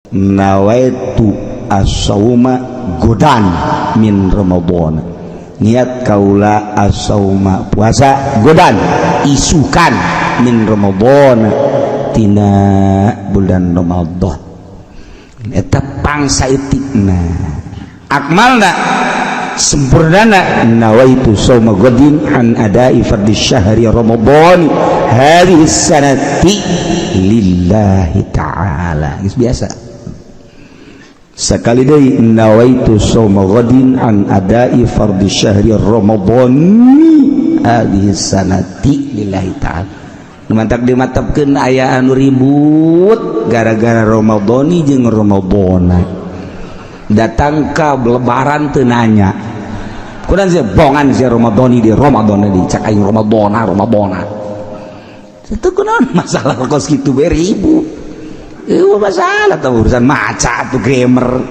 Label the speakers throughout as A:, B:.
A: Nawaitu as-sauma godan min Ramadan, niat kaula as-sauma puasa godan isukan min Ramadan tina bulan Ramadan. Eta pangsa etikna akmalna sempurnana nawaitu sauma godin an adai fardhi syahri Ramadan hadhihi sanati lillahi ta'ala. Geus biasa sekali deui nawaitu sauma ghadin an adai fardhi syahri Ramadan hadhihi sanati lillahi ta'ala. Mantak dimatapkeun aya anu ribut gara-gara Ramadhani jeung Ramadhana datang ka lebaran teu nanya kurang sih bongan si Ramadhani di Ramadan di cak aing Ramadhana Ramadhana itu kunaon masalah kos kitu we ribut. Itu masalah tuh urusan maca tuh grammar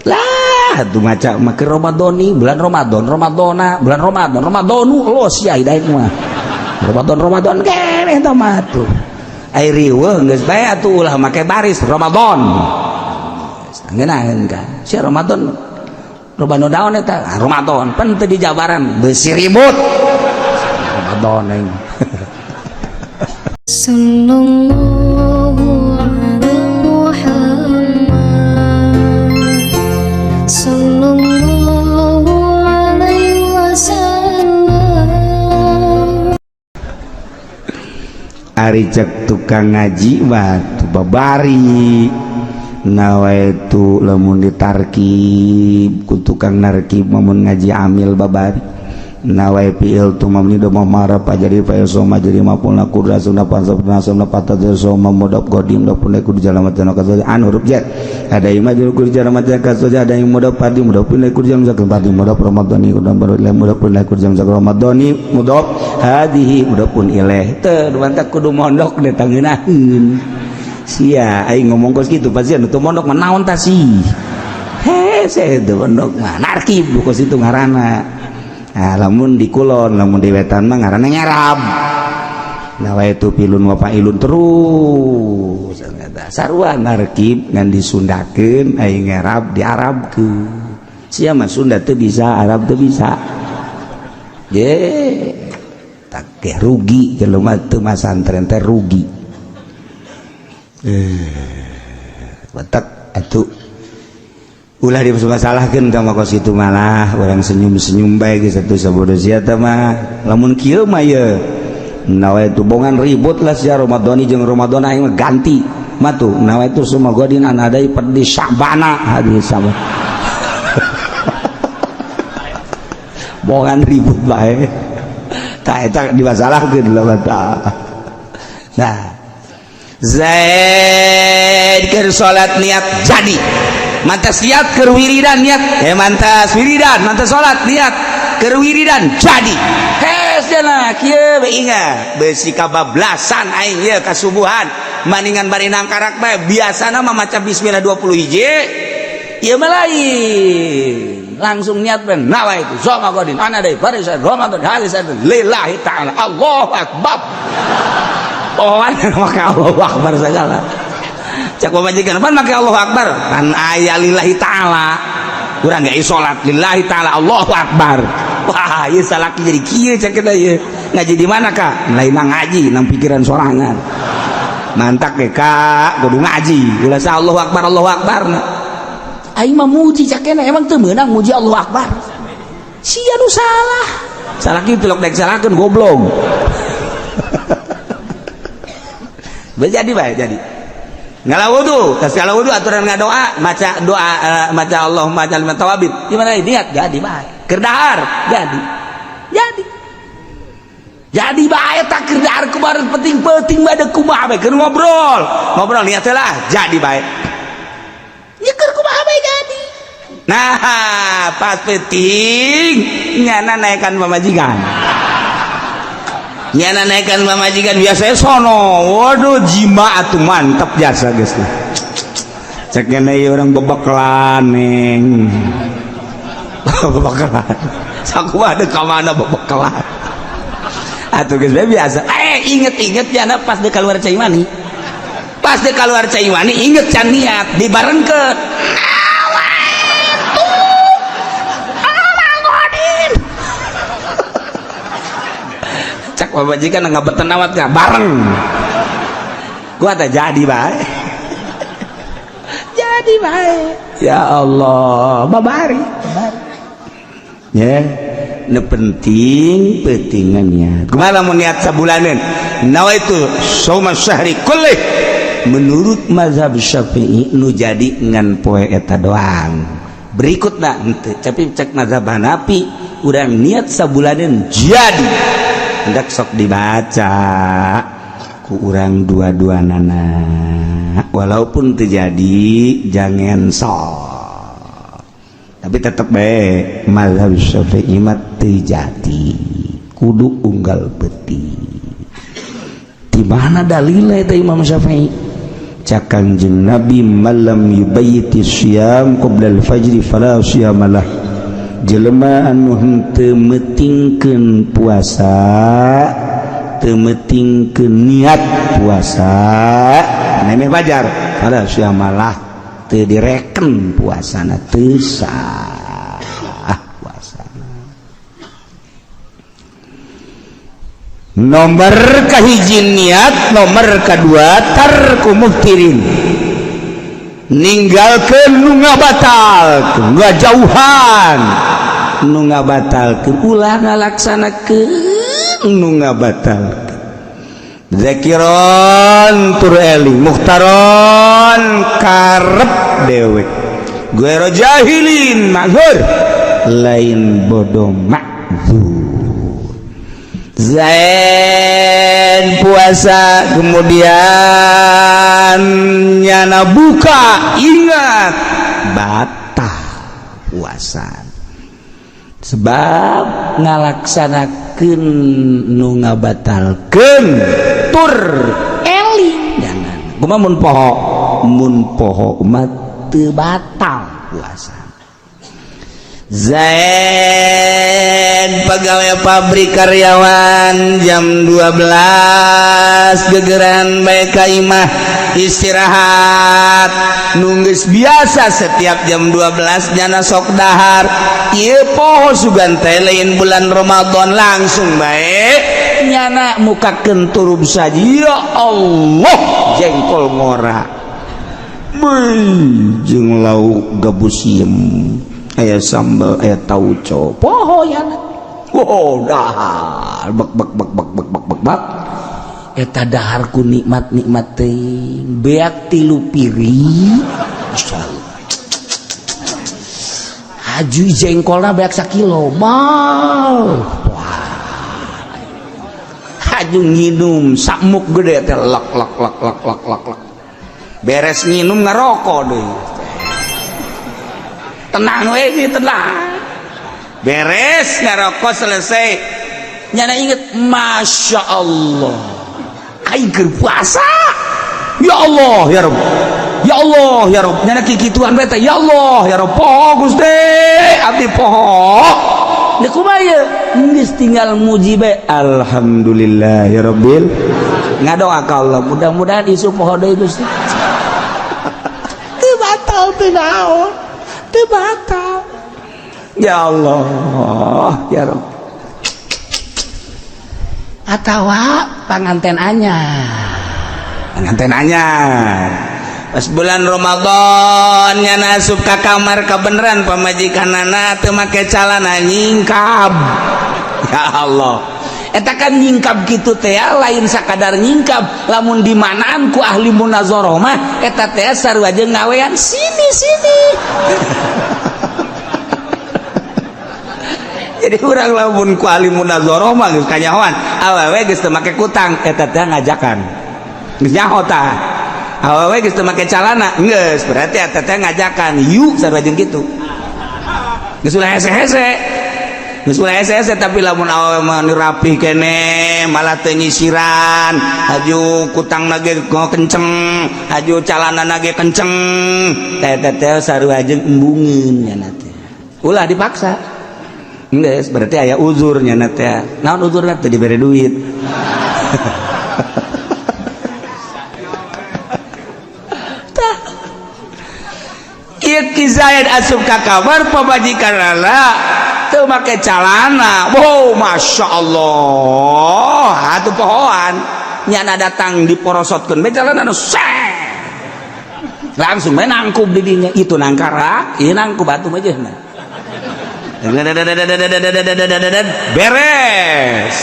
A: lah tuh maca make Ramadhani bulan Ramadan Ramadhana bulan Ramadan Ramadhanu los ya hidaik mah Ramadan Ramadan keneh eta mah tuh ai riweuh geus bae atuh ulah make baris Ramadan ngeunaheun ka si Ramadan Ramadan daun eta Ramadan pan teu dijabaran beusi ribut Ramadan aing.
B: Sallallahu ala Muhammad Sallallahu alaihi wasallam.
A: Ari cek tukang ngaji mah tuh babari nawaitu lamun ditarkib ku tukang narkib lamun ngaji amil babari nawai fiil tu mamni do marapa jadi fa soma jadi maful kurra sunna pansab nasabna patad soma mudab qadim da pun ku jalan matan kaza an huruf jar ada yang maju ku jalan matan kaza ada yang mudab padi mudab pun ku jalan zakat padi mudab ramadhani udam baru ilaih mudab pun ku jalan zakat ramadhani mudab hadihi mudab pun ilaih teu mantak kudu mondok deh tangeunaheun sia aing ngomong kos kitu pasti anu teu mondok mah naon tah sih hese teu mondok mah narkib kos itu ngaranna. Nah, lamun di kulon lamun di wetan mah ngaranna ngarab nawaitu filun wa fa'ilun terus sarua narkib ngan disundakeun aing ngarab diarabkeun sia mah Sunda teu bisa Arab teu bisa ye tak rugi jelema teu masantren teh rugi batak atuh ulah dimasalahkeun ka kos itu malah orang senyum-senyum bae geus atuh sabodo sia teh mah lamun kieu mah ye nawaitu bongan ribut lah sia Ramadhani jeung Ramadan aing mah ganti mah tuh nawaitu suma godin an adai fardhi Sya'bana hadis sama bongan ribut bae tah eta dimasalahkeun lah tah. Nah Zaid keur salat niat jadi mantas niat keur wiridan niat mantas wiridan mantas salat niat keur wiridan jadi hes cenah kieu we ingat beusi kabablasan aing ieu kasubuhan maningan bari nangkarak bae biasana mah maca bismillah 20 hiji ieu mah lain langsung niat ben nawaitu soma godin ana deui farisa Ramadan hadis lillahi ta'ala Allahu akbar. Oh, make Allahu akbar segala. Cak pamajikan pan make Allahu akbar. Kan aya lillahi ta'ala. Urang ge salat lillahi ta'ala Allahu akbar. Wah, ieu salaki jadi kieu cak kita ieu. Ngaji di mana, Kak? Lain ngaji nang pikiran sorangan. Mantak ge, Kak, kudu ngaji. Ulah sa Allahu akbar Allahu akbar. Aing mah muji cak emang teu meunang muji Allahu akbar. Sia nu salah. Salaki tilok daek salahkeun goblok. Jadi baik jadi ngala wudu tas ngala wudu aturan ngadoa maca doa maca Allahumma ja'alna tawabin gimana niat jadi baik keur dahar jadi jadi jadi baik tak keur dahar kumaha penting-penting mah deuk kumaha bae keur ngobrol ngobrol niat lah jadi baik ya keur kumaha bae jadi. Nah pas penting nyana naikkan pamajikan nyana naikkan pamajikan biasanya sono waduh jima atuh mantap jasa geus lah cek ngene orang bebeklan neng bebeklan sakumaha deuk ka mana bebeklan atuh geus biasa inget-inget nyana pas deuk keluar cai mani. Pas dia keluar cai wani inget can niat dibarengkeun. Cak pamajikan ngabeten awat nggak bareng. Gua tak jadi bae. Jadi bae. Ya Allah, babari, babari. Ya, nu penting pentingannya. Kumaha lamun niat sabulaneun? Nawaitu shauma syahri kullih. Menurut mazhab Syafi'i nu jadi ngan poe eta doang. Berikutna henteu, tapi cek mazhab Hanafi urang niat sabulaneun jadi. Hendak sok dibaca ku urang dua-dua nana. Walaupun terjadi jangan sok. Tapi tetep bae mazhab Syafi'i mah teu jadi. Kudu unggal beti. Di mana dalilnya itu Imam Syafi'i? Cak Kanjeng Nabi malam yubayyiti syiyam qabla al-fajri fala syiyamalah. Jelema anu henteu meutingkeun puasa, teu meutingkeun niat puasa, nemeh fajar fala syiyamalah, teu direken puasana, teu sah puasana. Nomor kahiji niat, nomor kedua tarku muftirin, ninggalkeun nu ngabatal, ngajauhan nu ngabatalkeun, ulah ngalaksanakeun nu ngabatalkeun. Zakiron tur eling, muhtaron karep dewek, guero jahilin ma'zur, lain bodoh ma'zur. Zain puasa kemudian nyana buka, ingat batal puasa sebab ngalaksanakeun nu ngabatalkeun tur eling. Jangan kumaha mun poho, mun poho mah teu batal puasa. Zain pegawai pabrik karyawan jam 12 gegeran bae ka imah istirahat, nunggus biasa setiap jam 12 nyana sok dahar. Ieu poho sugan teh lain bulan Ramadan, langsung bae nyana mukakeun turub saja. Ya Allah, jengkol ngora beuh jeung lauk gabus siem, aya sambal, aya tauco, poho ya. Wow, dahar bek bek bek bek bek bek bek bek. Eta dahar ku nikmat-nikmat teuing, beak 3 piring. Masyaallah. Haju jengkolna beak sakilo. Mal. Wah. Haju nginum samuk gede teh lak lak lak lak lak lak lak. Beres nginum ngarokok deui. Tenang we sih, tenang. Beres ngarokok selesai. Nyana inget, Masya Allah, aing keur puasa. Ya Allah ya Rabb, ya Allah ya Rabb. Nyana kikituan bae teh, ya Allah ya Rabb, poho Gusti, abdi poho. Deuk kumaha ieu? Geus tinggal muji bae, alhamdulillah ya Rabbil. Ngadoa ka Allah, mudah-mudahan isuk poho deui Gusti. Teu batal teu naon. Teu batal. Ya Allah ya Rabb. Atawa panganten anyar, panganten anyar pas bulan Ramadan nyana asup ka kamar kabeneran pamajikanana teu make calana nyingkab. Ya Allah, eta kan nyingkab kitu teh lain sakadar nyingkab, lamun dimanaan ku ahli munazarah mah eta teh sarua jeung ngawean sini sini. Jadi urang lamun ku ahli munazarah mah geus kanyahoan awewe geus teu make kutang, eta teh ngajakan geus nyaho tah. Awewe geus teu make calana geus, berarti eta teh ngajakan yuk sarua jeung kitu. Geus ulah hese-hese, geus ulah hese-hese. Tapi lamun awewe mah nu rapih keneh malah teu nyisiran, haju kutang ge kenceng, haju calana ge kenceng, teh teh sarua jeung embungeun nya teh. Ulah dipaksa. Geus berarti aya uzurnya teh. Naon uzurna teh dibere duit. Ieu Ki Zaid asup ka kamar pamajikanana teu make calana. Wow, masya Allah, atuh pohoan nyana datang diporosotkeun bae calana nu langsung bae nangkub di dinya. Itu nangkarak, ieu nangkub atuh mah jeung beres.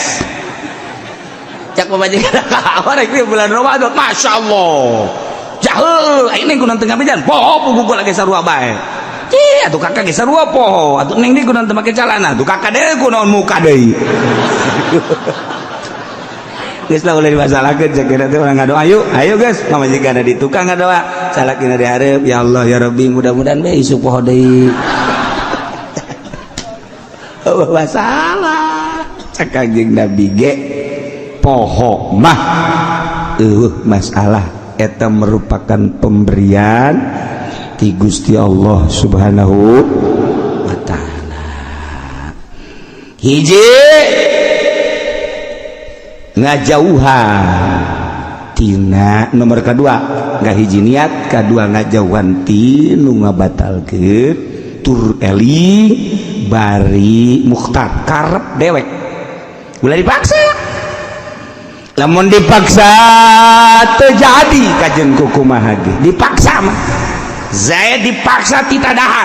A: Cak pamajikan kamar rek bulan Ramadan, masya Allah, jahul ini kunaon teu ngabejan poho, puguh lagi sarua bae. Ih, atuh kakak ge sarua poho atuh. Neng di kunaon teu make calana, atuh kakak deui kunaon muka deui. Geus lah, ulah dimasalahkeun. Cek kita teh urang ngadoa, ayo ayo guys, pamajikan di tukang ngadoa, salakina di hareup, ya Allah ya Rabbi, mudah-mudahan bae isuk poho deui. Oh, masalah cek Kanjeng Nabi ge poho mah eueuh masalah, eta merupakan pemberian ti Gusti Allah Subhanahu wa taala. Hiji, ngajauhan tina nomor kedua, nggak hiji niat, kedua ngajauhan ti nu ngabatalkeun, tur eling bari mukhtar, karep dewek, ulah dipaksa. Lamun dipaksa terjadi kajen kukumaha ge dipaksa mah. Zaid dipaksa tita dahar,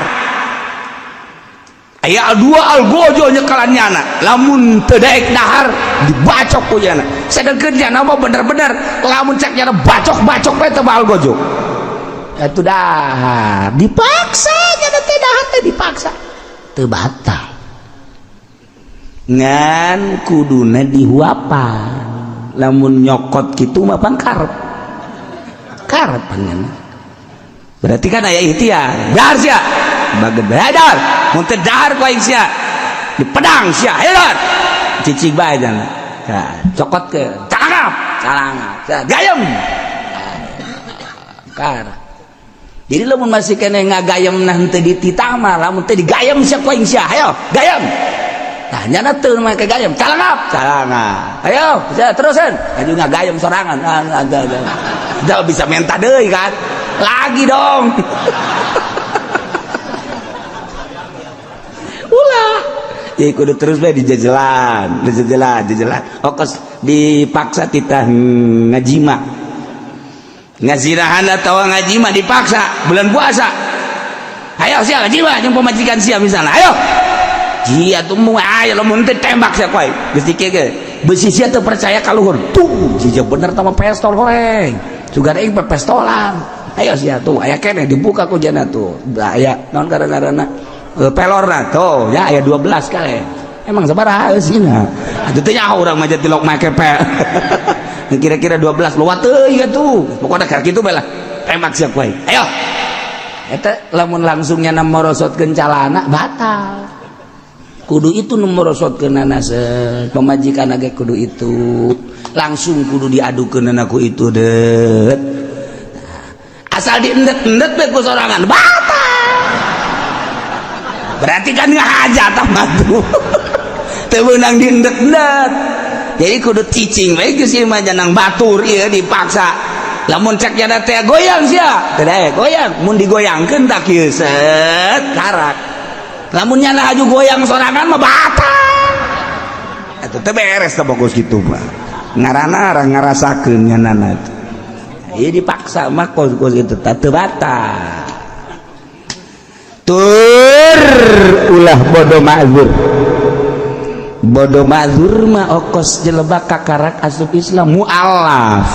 A: aya dua algojo nyekalan nyana, lamun teu daek dahar dibacok ku nyana. Sedengkeun nyana mah bener-bener lamun cek nyana bacok-bacok bae teu algojo itu dahar. Dipaksa nyana teh dahar teh dipaksa teu batal, ngan kuduna dihuapan. Lamun nyokot kitu mah pan karep karep pangan, berarti kan aya ikhtiar. Dahar sia, baget dahar, mun teu dahar ku aing sia di pedang sia. Ayo dahar, cicing bae jangan. Nah, cokot ke calangap calangap gayem kar. Jadi lamun masih kene ngagayem nah henteu dititah mah, lamun teu digayem sia ku aing sia, ayo gayem. Nah, nyana teu make gayem, calangap calangap, ayo terusan aju ngagayem sorangan. Ah, ada ada udah bisa minta deui kan lagi dong. Ulah ya, kudu terus bae dijejelan dijejelan dijejelan. Okos dipaksa titah ngajima, ngazirahan atau ngajima dipaksa bulan puasa, ayo sia ngajima jeung pamajikan sia misalnya, ayo jia tuh mu, ayo lamun teu tembak sia koe. Geus dikieu ge beusi sia teu percaya ka luhur tuh jija bener tama pestol goreng sugan aing pestolan. Ayo sia tuh aya keneh dibuka ku jana tuh aya naon ngaranna pelorna tuh ya, aya 12 kali emang sabaraha eusina atuh teh nyaho urang mah tilok make pe kira-kira 12 luat teuing atuh. Pokona ka kitu bae lah, tembak sia koe ayo. Eta lamun langsungnya morosotkeun calana batal. Kudu itu nu morosotkeunana pamajikan ge kudu itu langsung kudu diadukeunana ku itu det. Asal diendet-endet bae ku sorangan batal, berarti kan ngahajat mah tuh teu meunang diendet-endet. Jadi kudu cicing bae geus ieu mah janang batur ieu dipaksa. Lamun cek jana teh goyang sia teu daek goyang, mun digoyangkeun tak kieu set karak. Lamun nyana aju goyang sorangan mah batal. Eta teh beres teh bagus kitu mah ngaranna arah ngarasakeun nyanana teh. Ieu dipaksa mah kos-kos kitu teh batal. Tur ulah bodoh ma'zur. Bodoh ma'zur mah okos jelebak kakarak asup Islam mualaf.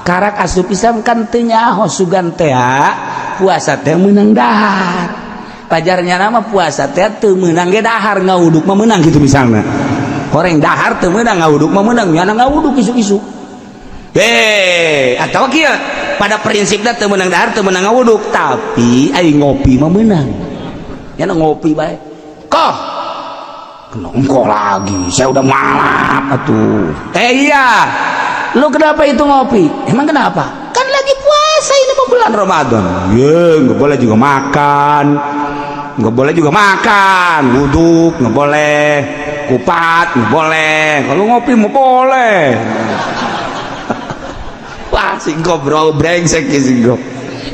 A: Karak asup Islam kan teu nyaho sugan teh puasa teh meunang dahar. Pajarnya nama puasa teh teu meunang ge dahar, ngawuduk mah meunang gitu misalnya. Horeng dahar teu meunang, ngawuduk mah meunang, nyana ngawuduk isuk-isuk. Atau kieu pada prinsipnya teu meunang dahar, teu meunang ngawuduk, tapi aing ngopi mah meunang. Nyana ngopi bae. Koh nongko lagi, saya udah malap atuh. Iya, lu kenapa itu ngopi? Emang kenapa? Kan lagi puasa ini mau bulan Ramadan. Ya, nggak boleh juga makan, nggak boleh juga makan, wuduk nggak boleh, kupat nggak boleh. Kalau ngopi mau boleh. Wah, singkop bro, brengsek ya singkop.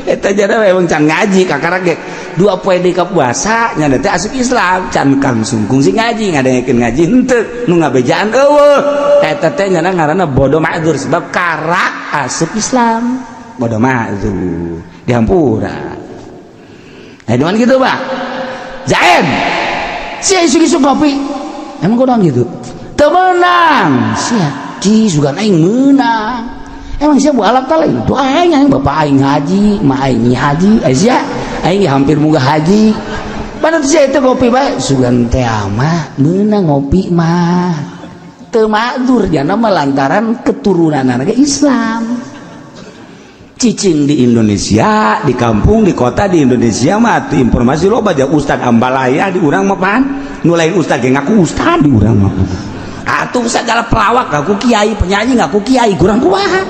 A: Eta jada memang can ngaji, kakarak ge 2 poe deui ka puasa nya teh asup Islam, can kang sungkung sing ngaji, ngadengekeun ngaji henteu, nu ngabejaan eueuh. Eta teh nyana ngaranna bodoh ma'dzur, sebab karak asup Islam, bodoh ma'dzur, dihampura. Eh, dengan gitu, Pak Zaid, sia isuk-isuk ngopi, emang kunaon gitu? Teu meunang sia, ci sugan aing meunang. Emang sia mualaf ta lain? Tuh, aing, aing bapak aing haji, ma aing haji, eh, sia aing hampir munggah haji. Padahal sia itu ngopi bae, sugan teh mah meunang ngopi mah. Teu ma'dzur jana mah, lantaran keturunan anak Islam. Cicing di Indonesia, di kampung, di kota di Indonesia mah tuh informasi loba aja. Ustad ambalaya di urang mah pan. Nu lain ustad ge ngaku ustad di urang mah. Atuh segala pelawak ngaku kiai, penyanyi ngaku kiai, kurang kumaha.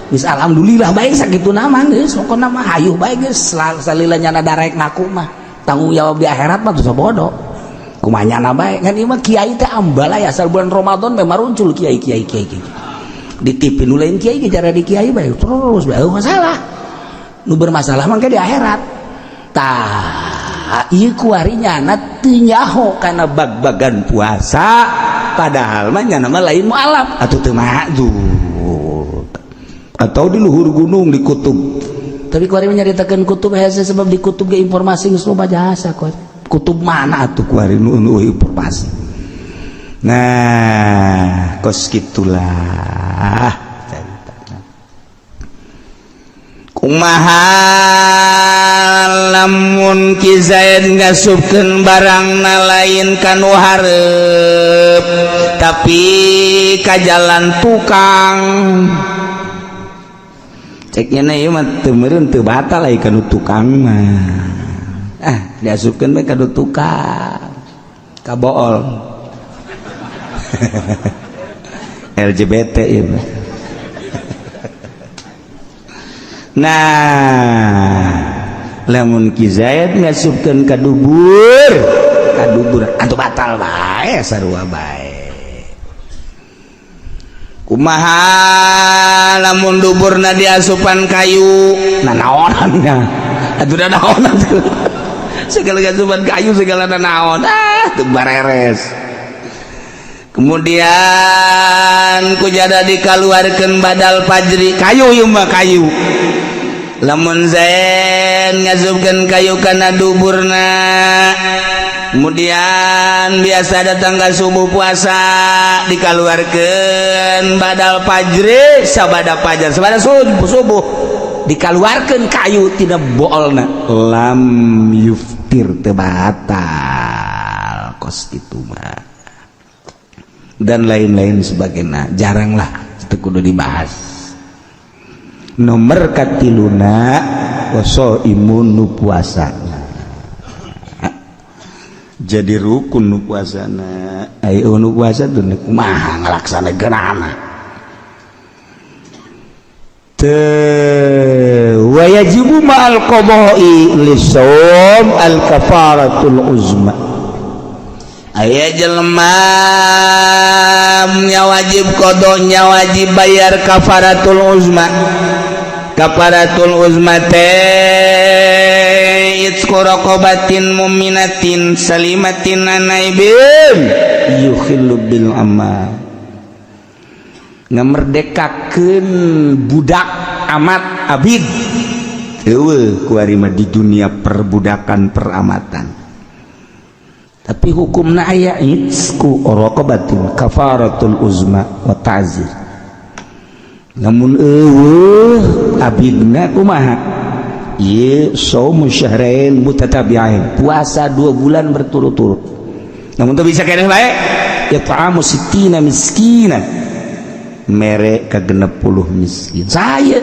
A: Geus alhamdulillah baik sakitu nama geus, pokona mah hayuh bae geus salila nyana darek ngaku mah. Tanggung jawab di akhirat mah tuh bodoh. Kumaha nyana bae, ngan ieu mah kiai teh ambalaya, asal bulan Ramadan memang muncul kiai, kiai, kiai, kiai. Di TV nu lain kiai ge cara di kiai bae terus bae masalah. Nu bermasalah mah di akhirat. Tah, ieu kuari nyana teu nyaho kana bag-bagan puasa, padahal mah nyana mah lain mualaf atuh teu ma'dzur. Atau di luhur gunung di kutub. Tapi kuari nyaritakeun kutub hese, sebab di kutub ge informasi geus loba jasa kuari. Kutub mana atuh kuari nu informasi. Nah, kos gitulah ceritanya. Kumaha lamun Ki Zaid ngasupkeun barangna lain kanu hareup, tapi ka jalan tukang? Cek nya ieu mah teu meureun teu batal ai kanu tukang mah. Ah, diasupkeun bae kanu tukang. Kabool. LGBT ieu. Nah, lamun Ki Zaid ngasupkeun ka dubur, ka dubur atuh batal bae, sarua bae. Kumaha lamun duburna diasupan kayu? Nah, naonan nya atuh, da naonan tuh segala asupan kayu, segala naon, ah, teu bareres. Kemudian kujada dikaluarkeun badal fajri kayu, ieu mah kayu. Lamun Zaid ngasupkeun kayu kana duburna, kemudian biasa datang ke subuh puasa, dikaluarkeun badal fajri, sabada fajar, sabada subuh, subuh dikaluarkeun kayu tina boolna, lam yuftir, teu batal kos kitu mah, dan lain-lain sebagainya. Jaranglah itu kudu dibahas. Nomor katiluna, imun nu puasa jadi rukun. Nu puasana, ayo, nu puasa tuh kumaha ngalaksanakeunana teu? Wayajibu ma'al qada'i lisawm al kafaratul uzma. Aya jelema nya wajib qadanya, wajib bayar kafaratul uzma. Kafaratul uzma teh itqu raqabatin mu'minatin salimatin an aibin yukhillu bil amal, ngamerdekakeun budak amat, abid. Eueuh kuari mah di dunia perbudakan, peramatan, tapi hukumna aya itqu raqabatin, kafaratul uzma wa ta'zir. Namun eueuh abidna kumaha? Ieu saumu syahrain mutatabi'ain, puasa 2 bulan berturut-turut. Namun teu bisa keneh bae, it'amu sittina miskina, mere ka 60 miskin. Saya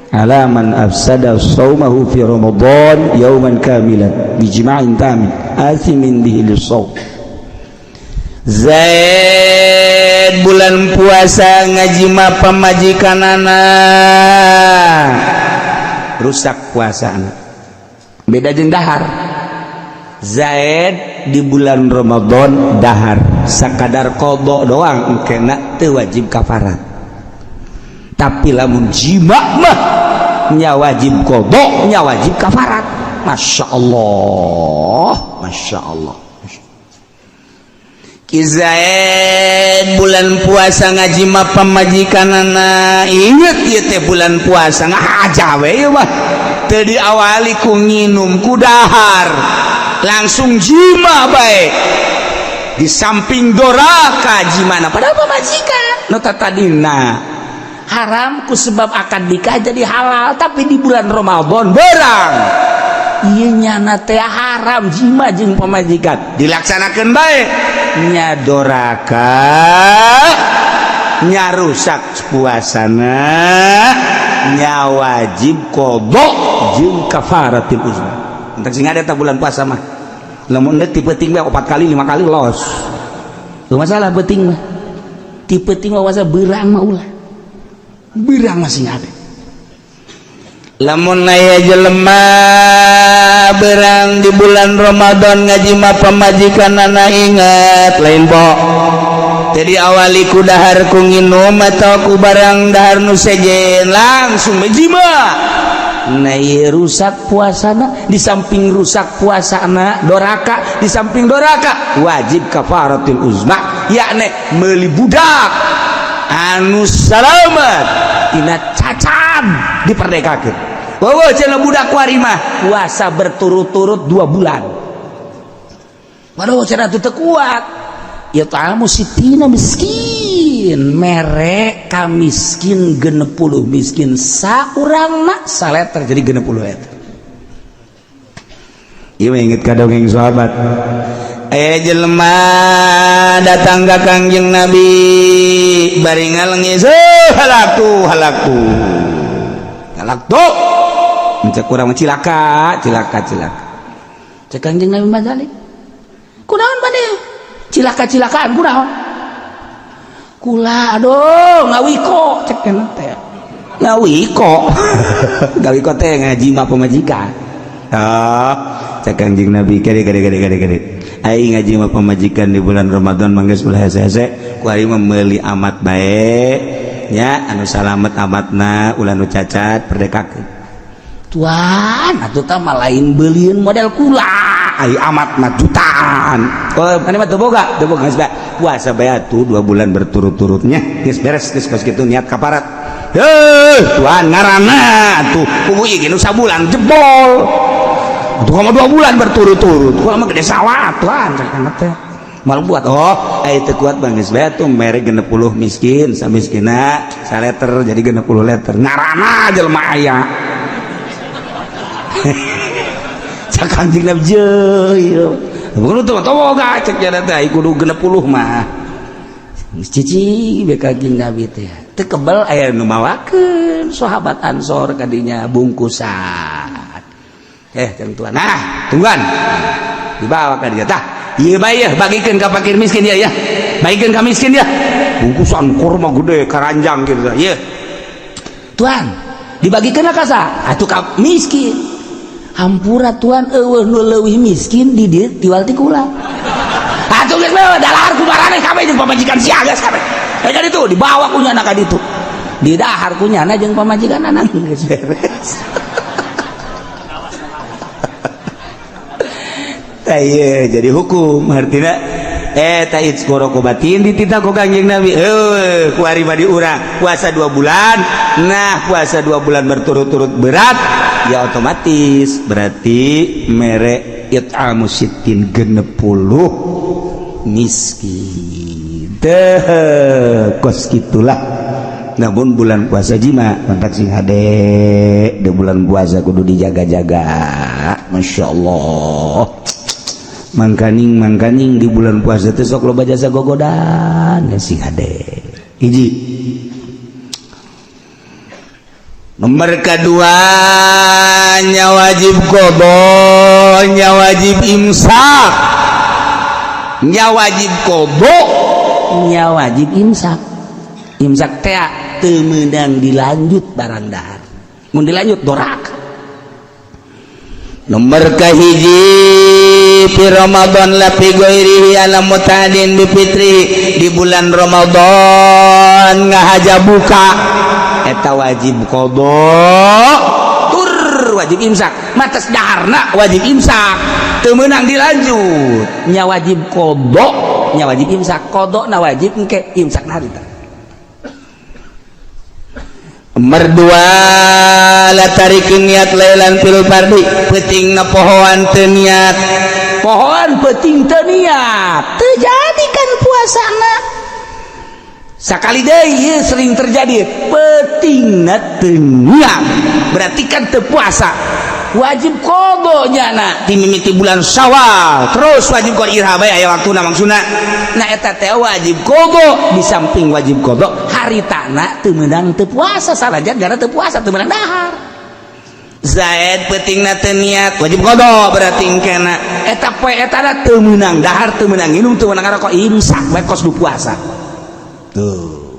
A: ala man afsada saumahu fi Ramadan yauman kamilan bijima'in tamin athimin bihi lisawm. Zaid bulan puasa ngajima pamajikanana, rusak puasa. Beda jeung dahar. Zaid di bulan Ramadan dahar, sakadar qada doang kena, teu wajib kafarat. Tapi lamun jima mah nya wajib qadha, nya wajib kafarat. Masya Allah, Masya Allah. Ki Zaid bulan puasa ngaji mah pamajikanana, inget ieu teh bulan puasa ngahaja we ieu mah. Teu diawali ku nginum, ku dahar, langsung jima bae. Di samping doraka jimana padahal pamajikan nu tadina haram ku sebab akad nikah jadi halal, tapi di bulan Ramadan berang ieu nyana teh haram jima jeung pamajikan dilaksanakeun bae, nya doraka, nya rusak puasana, nya wajib qadha jeung kafaratil uzma. Entar sing ada bulan puasa mah lamun deuk ti peuting bae 4 kali 5 kali los. Teu masalah peuting mah. Ti peuting mah puasa, beurang mah ulah. Beurang masih ada. Lamun aya jelema berang di bulan Ramadan ngaji mah pamajikanana, ingat lain bo jadi awali ku dahar, ku nginum atau ku barang dahar nu sejen, langsung menjima. Nah, ieu rusak puasana. Di samping rusak puasana, doraka. Di samping doraka, wajib kafaratul uzma, yakni meuli budak anu salamat tina cacat, diperdekakeun. Wowo cenah budak kuari mah puasa berturut-turut 2 bulan. Waduh, cenah teu kuat ya, ta'amu sitina miskin, mere ka miskin 60 miskin, saurangna saleter jadi 60 liter. Ieu mah inget ka dongeng sahabat. Aya jelema datang ka Kangjeng Nabi bari ngalengis, "Oh, halaktu, halaktu, halaktu." Mencek urang mah cilaka, cilaka, cilaka. Cek Kangjeng Nabi mazalik, "Kunaon maneh cilaka-cilakaan, kunaon?" "Kula aduh ngawiko," cek teh. Ngawiko, ngawiko teh ngaji mah pamajikan. Ah, cek Kangjeng Nabi, "Kade, kade, kade, kade, kade. Aing ngaji mah pamajikan di bulan Ramadan mangges ulah hese-hese, ku aing mah meuli amat bae nya, anu salamet amatna, ulah nu cacat, perdekakeun." "Tuan, atuh tah mah lain beulieun model kula, ai amat mah jutaan." "Oh, mana mah teu boga, teu boga, geus bae. Puasa bae atuh 2 bulan berturut-turutnya, geus beres, geus kos kitu niat kaparat." "Heuh, tuan, ngaranna atuh puguh ieu nu sabulan jebol. Tuh mah 2 bulan berturut-turut. Kula mah gede sawah, tuan," cek teh. Mal buat, "Oh, ai teu kuat bang, geus bae atuh mere 60 miskin, samiskina saleter jadi 60 liter. Ngaranna jelema aya." Cek Kanjeng Nabi, "Jeuh, bukan tuh boga," cek jana teh, "kudu 60 mah." Cici be Kanjeng Nabi teh. Teu kebel aya nu mawakeun sahabat Ansor kadinya bungkusan. Eh, tuan, nah, tungguan. Dibawa ka dia tah. Ieu bae ya, bagikeun ka fakir miskin ya ya. Bagikeun ka miskin ya. Bungkusan kurma gede karanjang gitu. Ieu. "Tuan, dibagikeun ka saha?" "Atuh ka miskin." "Hampura tuan, eueuh nu leuwih miskin di dieu tiwal ti kula." "Atuh geus bae dalahar ku maraneh kabeh jeung pamajikan sia geus kabeh." Eh, kan itu dibawa ku nyana ka ditu. Didahar ku nyana jeung pamajikan anak geus beres. Iya, jadi hukum artinya eh ta'id batin dititah ku Kangjeng Nabi, eh kuari mah di urang puasa 2 bulan. Nah, puasa 2 bulan berturut-turut berat ya, otomatis berarti mere it'amu sittin 60 miskin teh, kos gitulah. Namun bulan puasa jima mantak sing hade di bulan puasa kudu dijaga-jaga. Masya Allah, mangkaning mangkaning di bulan puasa teh sok loba jasa gogodan ya, sing hade. Hiji. Nomor kedua, nya wajib qadha, nya wajib imsak, nya wajib qadha, nya wajib imsak. Imsak teh teu meunang dilanjut barang dahar, mun dilanjut doraka. Nomor kahiji, fi Ramadan la fi ghairihi ala mutadin bi fitri, di bulan Ramadan ngahaja buka. Eta wajib qada tur wajib imsak. Matas daharna wajib imsak, teu meunang dilanjut. Nya wajib qada, nya wajib imsak. Qada na wajib engke, imsak na harita.
C: Merdua la tarikin niat lailan fil fardi, peuting na pohoan teu niat.
A: Pohoan peuting teu niat, teu jadi kan puasana. Sakali deui ieu sering terjadi, peutingna teu niat, berarti kan teu puasa, wajib qada nyana.
C: Ti mimiti bulan Syawal terus wajib qada, iraha bae aya waktuna maksudna.
A: Nah, eta teh wajib qada. Di samping wajib qada, haritana teu meunang teu puasa, sanajan gara teu puasa teu meunang dahar.
C: Zaid peutingna teu niat, wajib qada berarti engkena.
A: Eta poe eta teu meunang dahar, teu meunang nginum, teu meunang ngarokok, imsak we kos du puasa.
C: Tuh,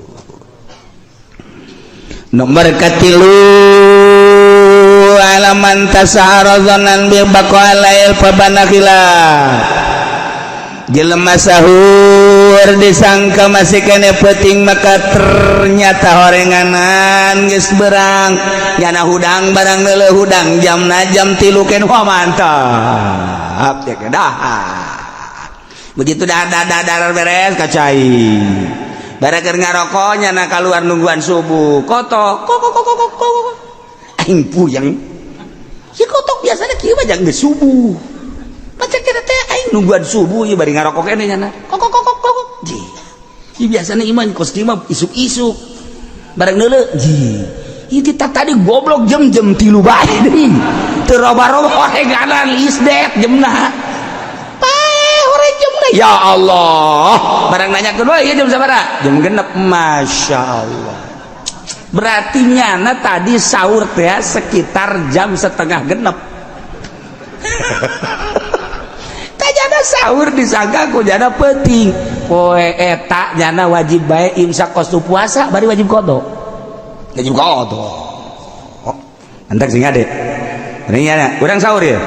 C: nomor katilu, alaman tasahara dhannan bi baqa lail fabana khilaf. Jelema sahur disangka masih kene peuting, maka ternyata horenganan geus berang, nyana hudang barang neuleuh hudang jamna jam 3 ken. Wah, mantap ya, dahar. Begitu dah dah dah beres kacai barang keur ngarokok, nyana keluar nungguan subuh, kotok kok kok kok kok kok. Aing puyeng si kotok, biasanya kieu mah geus subuh. Pacak kira teh aing nungguan subuh ieu bari ngarokok keneh, nyana kok kok kok kok kok. Ji, ieu biasanya iman kos kieu mah isuk-isuk bareng neuleuh. Ji, ieu kita tadi goblok jam jam 3 bae deui teu roba-roba horenganan isdet jamna pae horeng jamna. Ya Allah, barang nanya kedua, iya jam sabaraha? Jam 6. Masya Allah, berarti nyana tadi sahur teh sekitar jam 5.30. Nyana sahur disangka ku nyana peuting. Poe eta nyana wajib bae imsak kos puasa, bari wajib qada. Wajib qada. Oh, entek sing ade ini nyana urang sahur ya,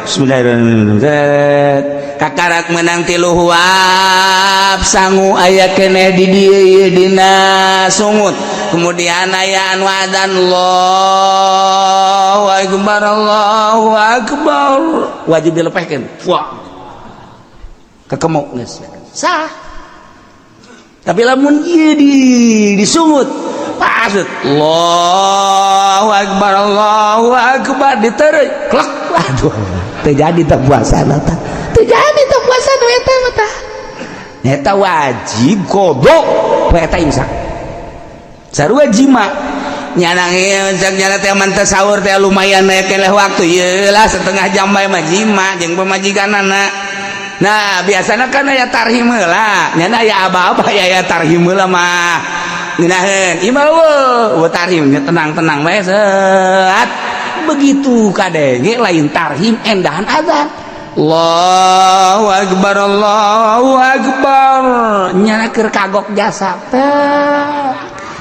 C: bismillahirrahmanirrahim, kakarak menang tilu huap, sangu aya keneh di dieu dina sungut. Kemudian aya anu adzan, Allahu akbar, Allahu akbar,
A: wajib dilepehkeun. Wah, kekemuk geus sah. Tapi lamun ieu di disungut pas
C: Allahu akbar, Allahu akbar,
A: diteureuy klek, aduh, teu jadi teh puasa tah, teu jadi teh puasa nu eta mah tah. Eta wajib qada poe eta, imsak sarua jima.
C: Nyana cek nyana teh man teh sahur teh lumayan aya keneh waktu ieu lah, setengah jam bae mah jima jeung pamajikanana.
A: Nah, biasanya kan aya tarhim heula, nyana aya aba-aba ya, aya tarhim heula mah ngeunaheun. Ieu mah eueuh tarhim, tenang-tenang bae set. Begitu kadenge lain tarhim, endahan azan,
C: Allahu akbar, Allahu akbar,
A: nyana keur kagok jasa teh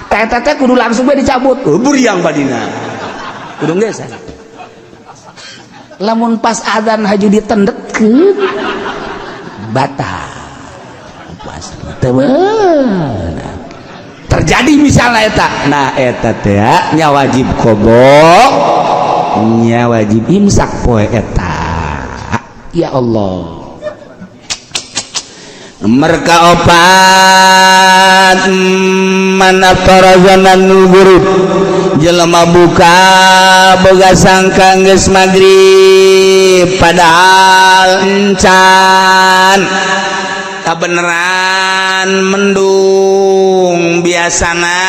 A: teh teh teh kudu langsung bae dicabut. Oh, buriang badina kudu geus. Lamun pas azan haju ditendetkeun, batal puasa, teu terjadi misalnya eta. Nah, eta teh nya wajib qada, nya wajib imsak poe eta. Ya Allah.
C: Mereka opat, man aftara zanan gurub, jelema buka boga sangka geus magrib padahal encan, kabeneran mendung. Biasana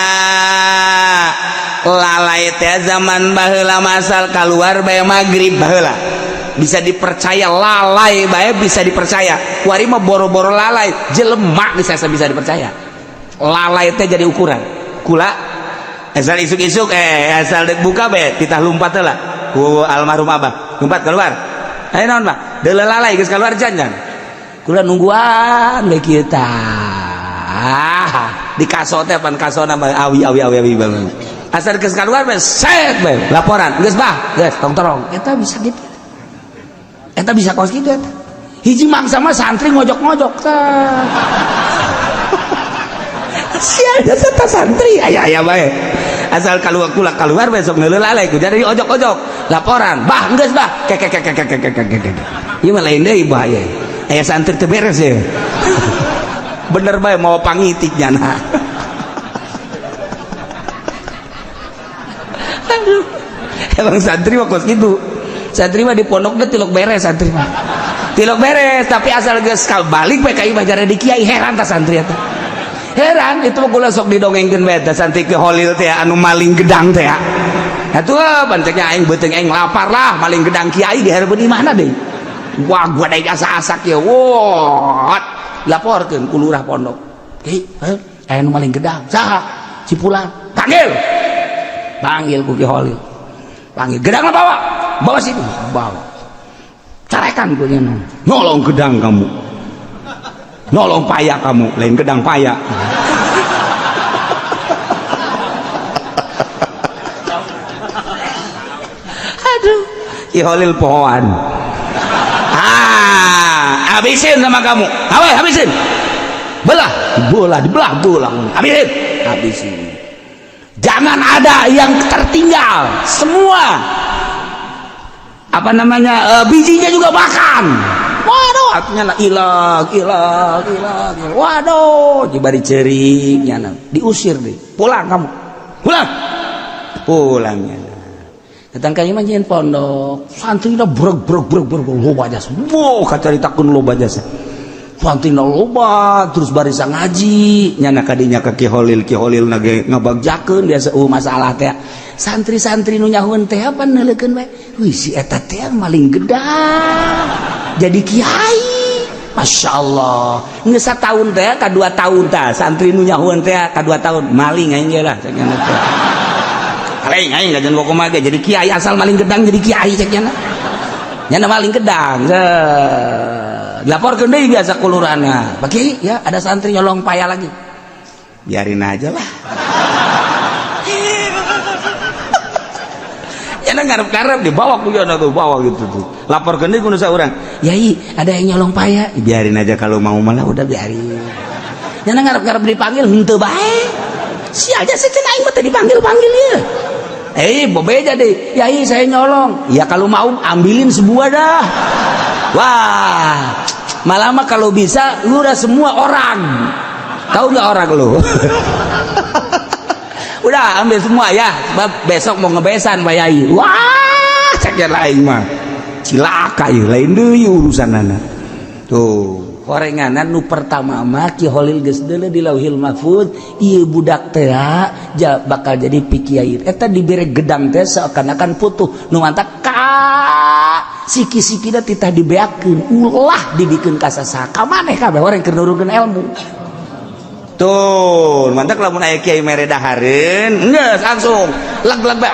C: lalai teh zaman baheula masal keluar bae magrib baheula
A: Bisa dipercaya, lalai bae bisa dipercaya. Kuari mah boro-boro lalai, jelema bisa bisa dipercaya. Lalai teh jadi ukuran kula
C: asal isuk-isuk, asal dek buka bae titah lumpat lah ku almarhum abah, lumpat keluar.
A: Ayo naon, Pak, deuleu lalai geus keluar jangan kula nungguan bae kieu tah di kaso teh, pan kasona mah awi awi awi awi banget. Asal geus keluar bae set bae laporan, geus bah, geus tong torong. Eta bisa gitu, eta bisa kos gitu. Eta hiji mangsa mah santri ngojok-ngojok tah. Sia, eta santri aya aya bae.
C: Asal keluar kula keluar besok ngeuleuh lalai ku jadi ojok-ojok laporan. Bah, geus bah. Kek kek kek kek kek kek kek. Ieu mah lain deui bahaya. Aya santri teu beres ya. Bener bae mau pangitik nyana. Aduh. Emang santri mah kos kitu. Santri mah di pondok teh tilok beres santri mah. Tilok beres, tapi asal geus balik bae ka imah jare di kiai heran tah santri eta. Heran itu mah kula sok didongengkeun bae tah santri ke Holil teh anu maling gedang teh. Atuh panceknya aing beuteung aing lapar lah maling gedang kiai di hareupeun imahna deui. Wah, gua daek asa-asak ya. Wah, laporkeun ku lurah pondok. Kiai, aya nu maling gedang. Saha? Si Pulan. Panggil. Panggil ku Ki Holil. Panggil, gedangna bawa. Bawa sini, bawa. Carekan ku nya. Nolong gedang kamu. Nolong paya kamu, lain gedang paya. Aduh, Ki Holil pohoan. Ah, habisin sama kamu. Awas, habisin. Belah, bola, dibelah, bola. Habisin, habisin. Jangan ada yang tertinggal. Semua apa namanya bijinya juga makan. Waduh, artinya lah ilang, ilang, ilang. Waduh, jibari cering, nyana. Diusir deh. Pulang kamu, pulang, pulangnya. Datang ka imah nyieun pondok, santrina breg breg breg breg loba jasa. Wow, kacaritakeun loba jasa. Santrina loba, terus barisa ngaji, nyana kadinya ka Ki Holil, Ki Holil na ge ngabagjakeun biasa masalah teh. Santri-santri nu nyahueun teh apa neuleukeun bae. Wih, si eta teh maling gedang. Jadi kiai. Masya Allah. Geus sataun teh ka 2 tahun tah santri nu nyahueun teh ka 2 tahun maling aing ge lah cek nya teh. Maling aing kajian kumaha ge jadi kiai asal maling gedang jadi kiai cek nya. Nya maling gedang. Laporkeun deui biasa kulurana. Pak Kiai, ya ada santri nyolong paya lagi. Biarin aja lah. Nya ngarep-ngarep dibawa ku nya tuh bawa gitu tuh. Laporkeun deui ku nu saurang. Yai, ada yang nyolong paya. Biarin aja kalau mau malah udah biarin. Nya ngarep-ngarep dipanggil henteu bae. Si aja sih cenah aing mah teu dipanggil-panggil ieu. Bobeja deh. Yai, saya nyolong. Ya kalau mau ambilin sebuah dah. Wah, malah mah kalau bisa lu udah semua orang. Tahu nggak orang lu? Udah ambil semua ya. Sebab besok mau ngebesan Pak Yai. Wah, cek lain mah. Cilaka ieu, lain deui urusanana. Tuh, horenganan nu pertama mah Ki Holil geus deuleu di Lauhil Mahfuz, ieu budak teh bakal jadi pikiai. Eta dibere gedang teh seakan-akan putuh. Nu mantak ka siki-sikina titah dibeakeun, ulah dibikeun ka sasaha. Ka maneh kabeh orang keur nurunkeun ilmu. Tuh, mantak lamun aya kiai mere dahareun, geus langsung leg-leg bae.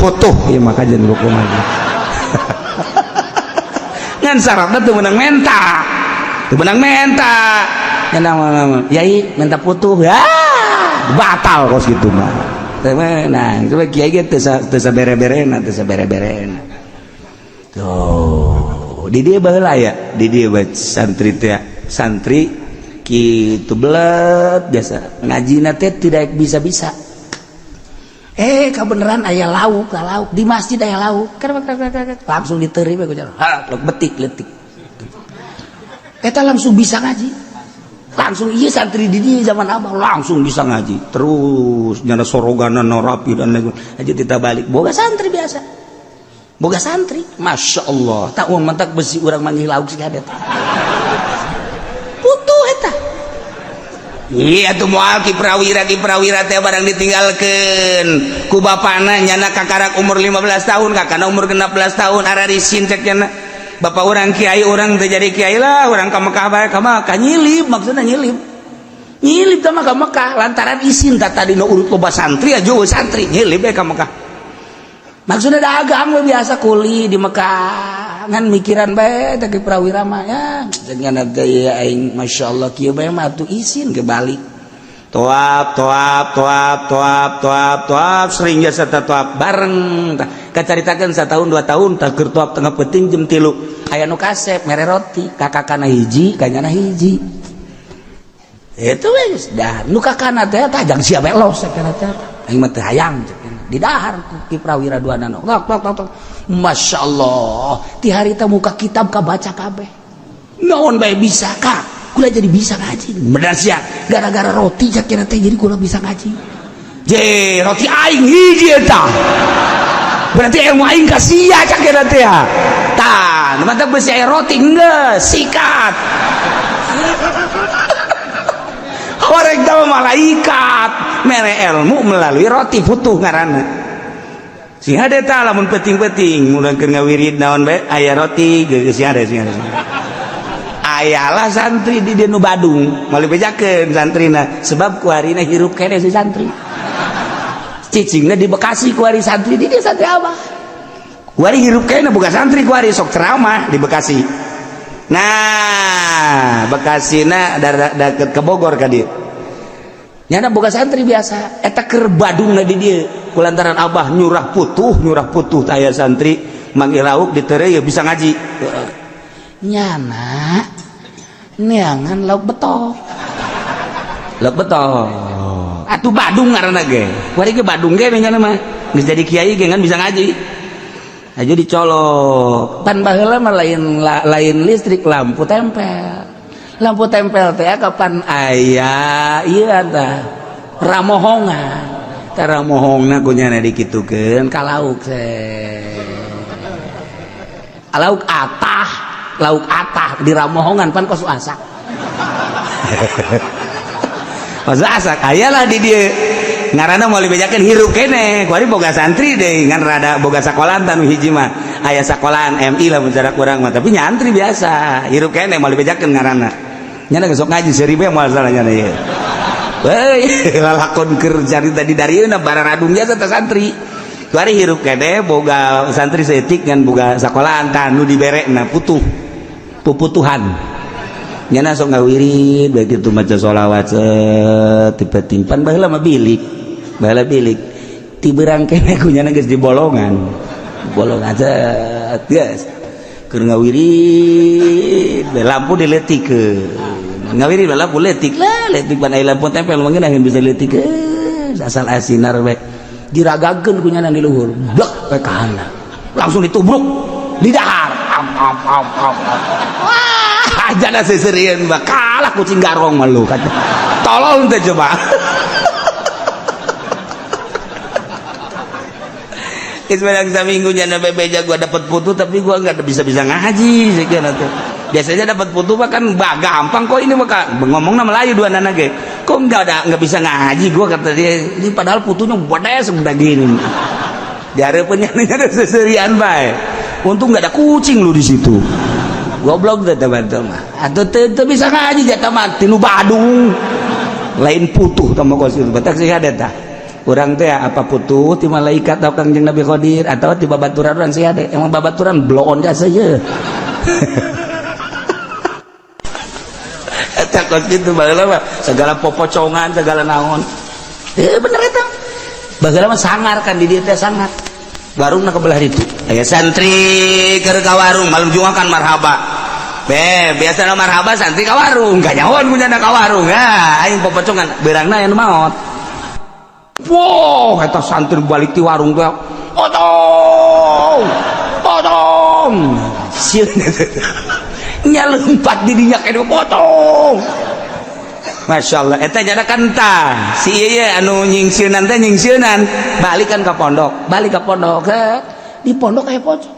C: Putuh ieu mah kajian kumaha. Ngan syaratna teu meunang menta. Teu meunang menta. Nya yai minta putuh ya batal kos kitu mah. Teu meunang. Coba kiai ge teu sabere-berena, teu sabere-berena. Tuh, di dieu baheula ya, di dieu bae santri teh, santri kitu belet biasa. Ngajina teh tidak bisa-bisa. Kebeneran aya lauk, lauk di masjid aya lauk. Langsung diterima ku jalan. Ha, betik letik. Eta langsung bisa ngaji. Langsung iya santri di dieu zaman abah langsung bisa ngaji. Terus nyana soroganan rapi dan lain. Aja kita balik boga santri biasa. Boga santri, Masya Allah. Tak uang mentak besi urang manggih lauk sih kadet. Putuh eta. Iya tuh moal Ki Prawira teh barang ditinggalkeun ku bapana nyana kakarak umur 15 tahun kakana umur 16 tahun ararisin cek nyana. Bapak orang kiai orang teh jadi kiai lah orang ka Mekah bae ka Mekah nyilip maksudna nyilip. Nyilip teh mah ka Mekah lantaran isin tah tadi nu urut loba santri aja santri nyilip bae ka Mekah. Maksudnya dagang we biasa kuli di Mekah ngan mikiran bae teh Ki Prawira mah ya dengan gaya aing masyaallah kieu bae mah atuh isin ke balik. Toap toap toap toap toap toap sering jasa toap bareng tah kacaritakeun satahun 2 tahun tah keur toap tengah peuting jam 3 aya nu kasep mere roti kakakana hiji kanyana hiji. Itu geus dah nu kakana teh tah jang sia bae los kana teh. Aing mah teu hayang di dahar ku Ki Prawira duanana. Tok tok tok. Masyaallah, ti harita muka kitab kabaca kabeh. Naon bae bisa ka? Kula jadi bisa ngaji. Bener sia, gara-gara roti cak teh jadi kula bisa ngaji. Je, roti aing hiji eta. Berarti ilmu aing ka sia cak teh. Tah, nu mantap beusi aya roti geus sikat. Horeg teh malaikat mere ilmu melalui roti putuh ngaranna. Sing hade tah lamun penting-penting mun keur ngawirid naon bae aya roti geus sing hade sing hade. Ayalah santri di dieu nu Badung moal dibejakeun santrina sebab kuarina hirup keneh si santri. Cicingna di Bekasi kuari santri di dieu santri abah. Kuari hirup keneh boga santri kuari sok ceramah di Bekasi. Nah, Bekasina deket ke Bogor ka dieu. Nyana boga santri biasa eta keur Badungna di dieu kulantaran abah nyurah putuh aya santri manggil lauk ditereu ya bisa ngaji. Nyana neangan lauk betok. Lauk betok. Atuh Badung ngaranna ge. Kuari ge Badung ge nyana mah. Geus jadi kiai ge ngan bisa ngaji. Aja dicolok. Pan baheula mah lain listrik lampu tempel. Lampu tempel teh kapan aya ieu tah ramohongan. Tah ramohongna ku nyana dikitukeun ka lauk lauk atah, lauk atah di ramohongan pan kos asak. Kos asak ayalah di dieu. Ngaranna moal dibejakeun hirup keneh. Kuari boga santri deui ngan rada boga sakolahan tanu hiji mah. Aya sakolahan MI lah mun cara kurang mah, tapi nyantri biasa. Hirup keneh moal dibejakeun ngaranna. Nyana geus sok ngaji seribu moal salah nyana ieu. Heuy, lalakon keur carita di darieuna bararadung jasa teh santri. Kuari hirup keneh boga santri saeutik ngan boga sakolahan tah nu diberekna putuh. Puputuhan. Nyana sok ngawirid bae kitu maca sholawat tipe timpan baheula mah bilik. Baheula bilik. Ti beurang keneh ku nyana geus di bolongan. Bolongan set geus. Keur ngawirid lampu dileutikeun. Ngawirid lampu leutik lah, leutik pan aya lampu tempel mah ngeunaheun bisa dileutikeun. Asal asinar bae. Diragakeun ku nyana di luhur. Blek we ka handap. Langsung ditubruk di dahar. Am am am am. Wah, jana seserian mah kalah kucing garong mah lu kata. Tolong teh coba. Ismail saminggu jana bebeja gua dapat putu tapi gua nggak bisa-bisa ngaji sekian tuh. Biasanya dapat putu mah kan gampang kok ini mah ngomongna Melayu dua nana ge. Kok nggak bisa ngaji gua kata dia. Ini padahal putunya bodes udah gini. Dihareupeun nya seserian bae. Untung nggak ada kucing lu di situ. Goblok teh teman-teman. Atau teu bisa ngaji jatah mah tinu Badung. Lain putuh tah mah kos itu. Batak sih ada tah. Urang teh apa putuh ti malaikat atau Kangjeng Nabi Khadir atau ti babaturan urang sih ada. Emang babaturan bloon jasa ye. Eta kos kitu baheula mah segala popocongan segala naon. Bener eta. Baheula mah sangar kan di dieu teh sangar. Warungna ke belah ditu. Aya santri keur ka warung malam Jumat kan marhaba. Be, biasana marhaba santri ka warung, gak nyahoan punya ka warung. Ya, aing popocongan beurangna aya nu maot. Wow, eta santri balik ti warung teh. Potong! Potong! Sieun nya leumpet di dinya kene potong. Masya Allah, eta jada kan tah. Si ieu anu nyingsieunan teh nyingsieunan, balik kan ka pondok, balik ka pondok, di pondok aya pocong.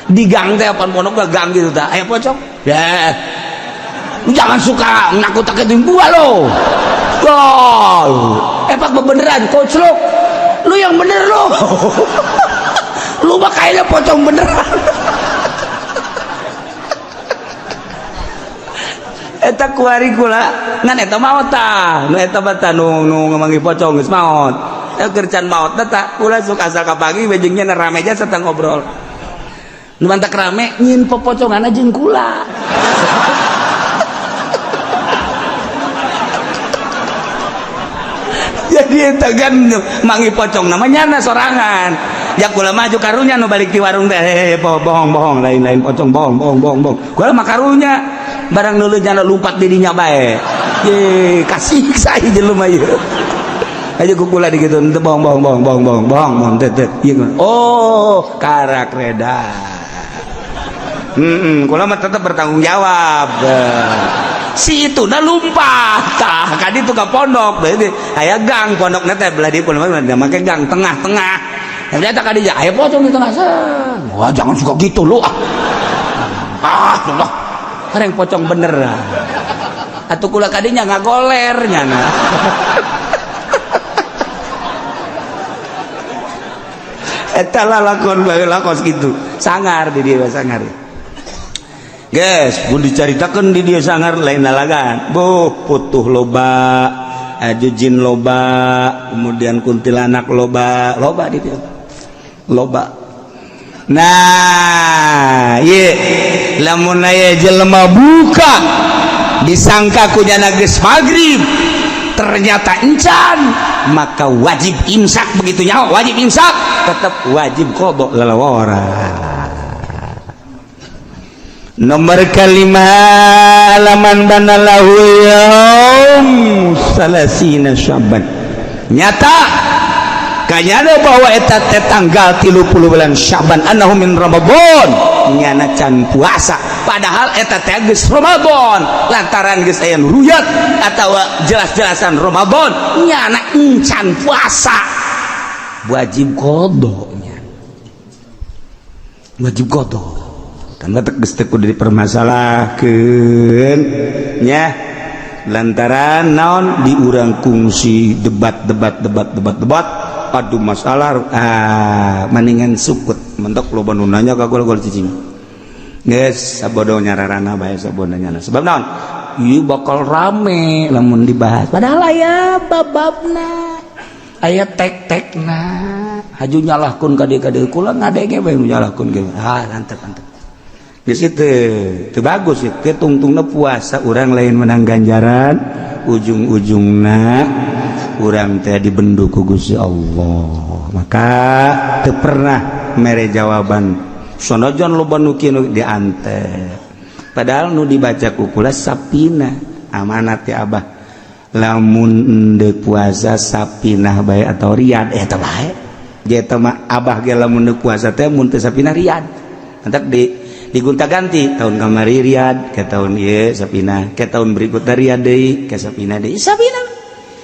C: Di gang teh apaan pondok ke gang gitu tah, aya pocong. Ya. Jangan suka nakut-nakutin gua lo. Gol. Pak beneran koclok. Lu yang bener lu. Lu mah kayaknya pocong beneran. Eta kuari kula ngan eta maot tah. Nu eta mah tah nu manggih pocong geus maot. Keur can maot tah kula sok asa kapanggih we jeung nya rame jasa tah ngobrol. Nu mantak rame nyin popocongan jeung kula. Jadi eta kan manggih pocong namanya sorangan. Ya kula maju karunya nu balik di warung teh, hehehe, bohong bohong, lain-lain pocong, bohong bohong bohong bohong. Kula mah karunya barang nulu nyana lumpat di dinya bae. Ye, kasih saya jelema ieu. Aja ku kula digitu, teu bohong bohong bohong bohong bohong bohong bohong teu teu. Ieu oh, karak reda. Kula mah tetap bertanggung jawab. Si itu dah lumpat tah kadi itu ke pondok, berarti aya gang pondok teh belah di pondok make gang tengah-tengah. Ternyata kadi aya pocong di tengah. Wah, jangan suka gitu lu ah. Ah, Allah. Kareng pocong bener. Atuh kula kadinya ngagoler nyana. Eta lalakon bae lakon kitu. Sangar di dieu sangar. Guys, pun dicaritakeun di dieu sangar lain lalagan. Buh, putuh loba, aju jin loba, kemudian kuntilanak loba, loba di dieu. Loba. Nah, ieu lamun aya jelema buka disangka ku nyana geus magrib, ternyata encan, maka wajib imsak. Begitu nyawa wajib imsak, tetap wajib qada lalawara. Nomor kelima, laman banalahu yaum salasina Syaban, nyata kanyana bahwa eta teh tanggal 30 bulan Syaban annahu min Ramadan, nyana can puasa padahal eta teh geus Ramadan, lantaran geus aya nu ruyat atawa jelas-jelasan Ramadan nyana encan puasa, wajib qadanya, wajib qada. Karena geus teu kudu dipermasalahkeun nya, lantaran naon di urang kungsi debat debat debat debat debat aduh masalah, ah mendingan sukut mentok loba nu nanya ka gol gol cicing geus sabodo nyararana bae sabodo nyana sebab naon ieu bakal rame lamun dibahas padahal aya bababna aya tek-tekna haju nyalahkeun ka dieu kula ngadenge bae nu nyalahkeun ge ah mantep mantep. Di situ itu bagus ya, tungtungna puasa orang lain menang ganjaran, ujung-ujungna urang teh dibendu ku Gusti Allah. Maka teu pernah mere jawaban sanajan loba nu kieu diante. Padahal nu dibaca ku kula sapina amanat ya Abah. Lamun endek puasa sapinah bae atau riyad eta bae. Dia eta mah Abah ge lamun endek puasa teh mun teu sapinah riyad. Entak di digonta-ganti tahun kamari riyad ke tahun ieu sapinah ke tahun berikutnya riyad deui ke sapinah deui sapinah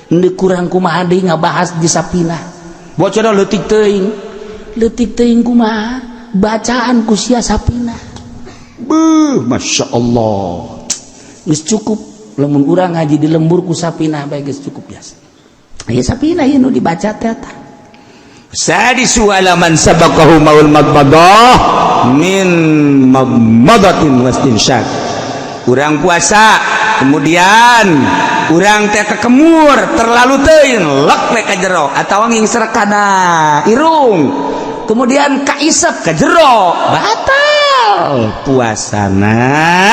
C: endek kurang kumaha deui ngabahas di sapinah bocor leutik teuing kumaha bacaan ku sia sapinah beuh Masya Allah geus cukup lamun urang ngaji di lembur ku sapinah bae geus cukup biasa ieu sapinah ieu nu dibaca teh tah sadisu alaman sabaqahu maul madmadah min madmadatin wastinsyaq. Urang puasa kemudian urang teh kekemur terlalu teuing lek we ka jero atawa ngingsrek kana irung kemudian kaisep ka jero batal puasana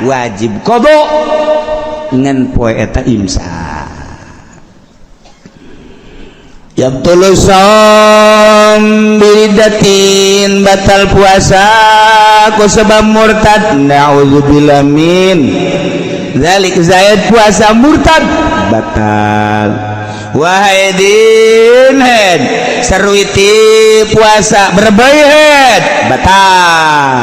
C: wajib qada ngan poe eta imsak. Yabtulu shaum biridatin batal puasa ku sebab murtad na'udzubillah min dzalik zaid puasa murtad batal. Wahidin head sarwiti puasa berbayad batal.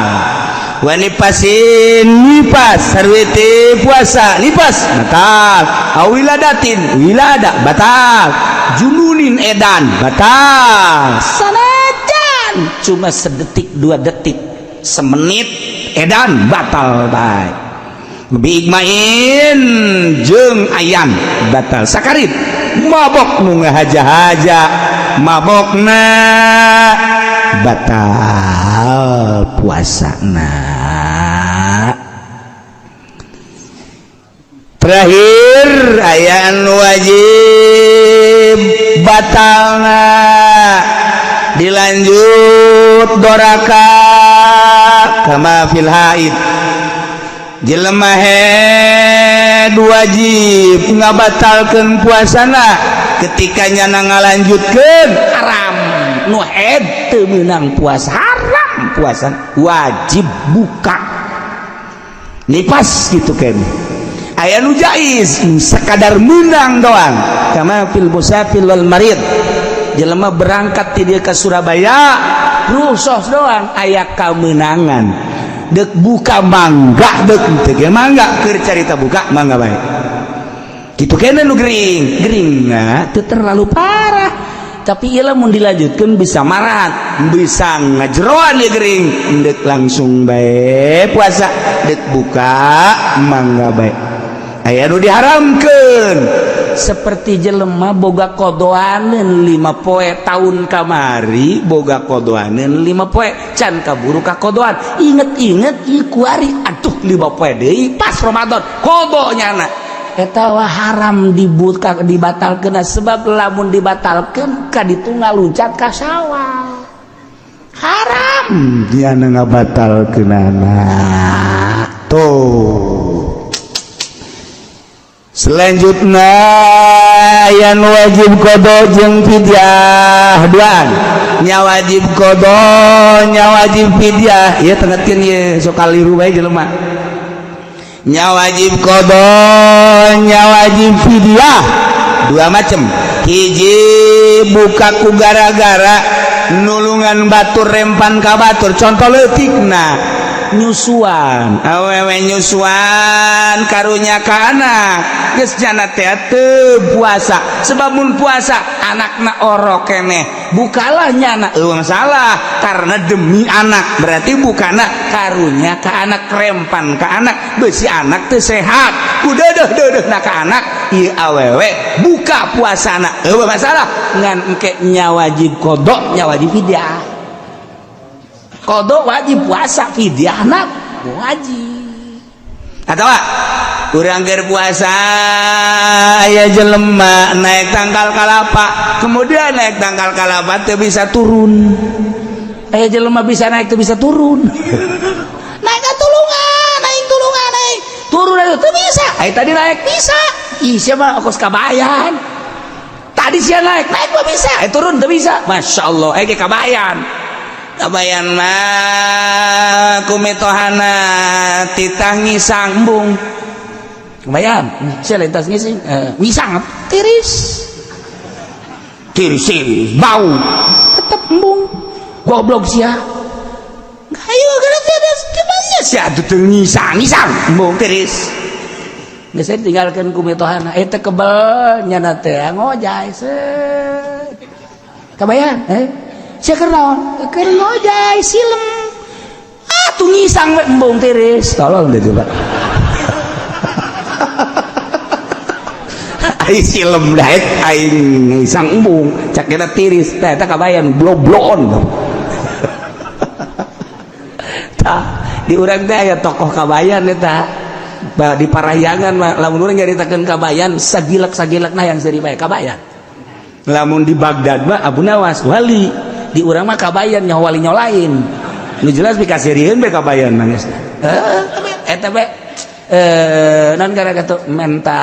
C: Wanipasin nipas sarwiti puasa nipas batal. Awiladatin wilada batal. Jununin edan batal. Sanajan cuma sedetik dua detik semenit edan batal bae. Biigmain jeung ayan batal. Sakarit mabok nu ngahaja-haja mabokna batal puasana. Terakhir ayaan wajib batalna dilanjut doraka kama fil haid. Jelema head wajib ngabatalkeun puasana ketika nyana ngalanjutkeun haram Nu haid teu meunang puasa, haram puasa, wajib buka. Nipas gitu kan. Aya nu jaiz sekadar meunang doang. Kama fil musafir wal marid. Jelema berangkat ti dieu ka Surabaya, rusuh doang aya kamenangan. Dek buka mangga, dek teu ge mangga, keur carita buka mangga bae. Kitu kene nu gering, geringna teu terlalu parah. Tapi ieu lamun dilanjutkeun bisa marat, bisa ngajeroan ieu gering. Dek langsung bae puasa, dek buka mangga bae. Aya nu diharamkeun seperti jelema boga kodoaneun 5 poe tahun kamari, boga kodoaneun 5 poe can kaburu ka kodoan, inget-inget ieu kuari atuh 5 poe deui pas Ramadan kodo nyana eta wah haram dibuka dibatalkeun, sebab lamun dibatalkeun ka ditu ngaluncat ka Sawal, haram
A: dia ngabatalkeunana tuh. Selanjutnya yang wajib kodo jeung fidyah duaan, nya wajib kodo, nya wajib fidyah. Ieu tengetkeun ieu, sok kaliru bae jelema. Nya wajib kodo, nya wajib fidyah dua macam. Hiji, buka ku gara-gara nulungan batur, rempan ka batur. Contoh leutikna nyusuan, awewe nyusuan karunya ka anak, geus jana teh teu puasa, sebab mun puasa anakna orok keneh. Bukalah nyana, eueuh masalah karena demi anak, berarti bukana karunya ka anak, rempan ka anak, besi anak teu sehat ku deudeuh-deudeuhna ka anak. Ieu awewe buka puasana eueuh masalah, ngan engke nya wajib qada, nya wajib fidyah. Qada wajib puasa, fidyahna wajib.
C: Atau urang keur puasa aya jelema naik tangkal kalapa, kemudian naik tangkal kalapa teu bisa turun.
A: Aya jelema bisa naik teu bisa turun, naik ka tulungan, naik tulungan, naik turun aja teu bisa. Ai tadi naik bisa, ih siapa kos kabayan tadi sia naik, naik mah bisa, eh turun teu bisa. Masya Allah, eh kabayan.
C: Kabayan mah ku mitohana titah ngisang, embung.
A: Kabayan sia lain tas ngising, ngisang tiris
C: tiris tiris bau.
A: Tetep embung, goblok sia.
C: Ayo geus tiris gimana sia atuh teu ngisang ngisang embung tiris.
A: Geus tinggalkeun ku mitohana eta kebel nyana teh ngojay set. Kabayan eh sia keur naon? Keur ngojay silem. Ah tuh ngisang we embung tiris.
C: Tolong deh coba. Ai silem daek aing ngisang embung cak kita tiris teh eta kabayan blobloon.
A: Tah di urang teh aya tokoh kabayan eta. Di Parahyangan lamun urang nyaritakeun kabayan sagilak-sagilakna yang seuri bae kabayan.
C: Lamun di Baghdad mah Abu Nawas wali,
A: di urang mah kabayan nya wali nya lain.
C: Nu jelas pikasirieun bae kabayan mah geus.
A: Heeh, eta bae non gara kitu menta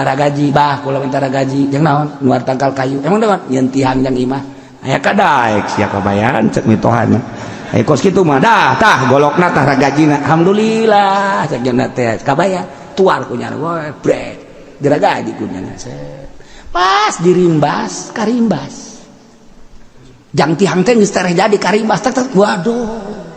A: ragaji, bah kula menta ragaji jeung naon? Nuar tangkal kayu. Emang naon? Nyeun tihang jang imah.
C: Aya kadaek sia kabayan cek mitohana. Aya kos kitu mah dah tah golokna tah ragajina.
A: Alhamdulillah cek nya teh kabayan tuar ku nyana we brek diragaji ku nyana. Pas dirimbas karimbas. Jang tihang teh geus tereh jadi karimbas tek tek waduh.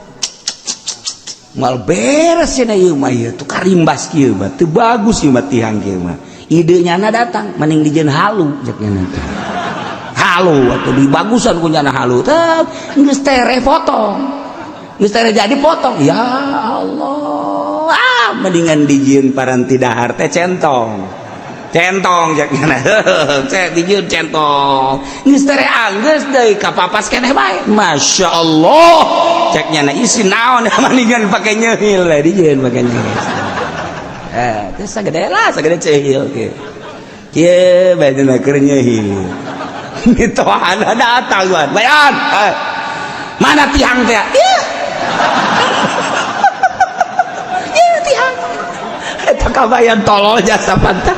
C: Mal beres cenah ieu mah, ieu tuh karimbas kieu mah teu bagus ieu mah tihang kieu mah.
A: Ide nyana datang mending dijieun halu cek nyana teh. Halu atuh dibagusan ku nyana halu teh geus tereh potong. Geus tereh jadi potong.
C: Ya Allah, ah mendingan dijieun paranti dahar teh centong. Centong cek nyana. Cek dijieun centong.
A: Geus tereh anggeus deui kapapas keneh bae.
C: Masya Allah cek nyana isi naon mendingan pake nyeuhil we dijieun pake nyeuhil.
A: Teh sagede lah sagede ceuhil kieu.
C: Kieu bae cenah keur nyeuhil. Mitohana datang wan. Bayan. Mana tihang teh? Ieu. Ieu tihang. Eta kabayan tolol jasa pantah.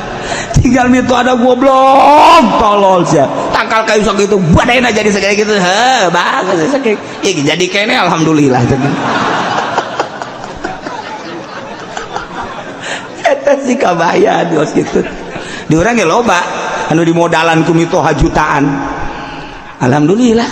C: Tinggal mitohana goblok tolol sia. Tangkal tangkal kayu sok itu badai jadi segede gitu. Heh, bagus sakitu. Jadi kene alhamdulillah. Eta si kabayan geus kitu. Di urang ge loba anu dimodalan ku mitoha jutaan. Alhamdulillah.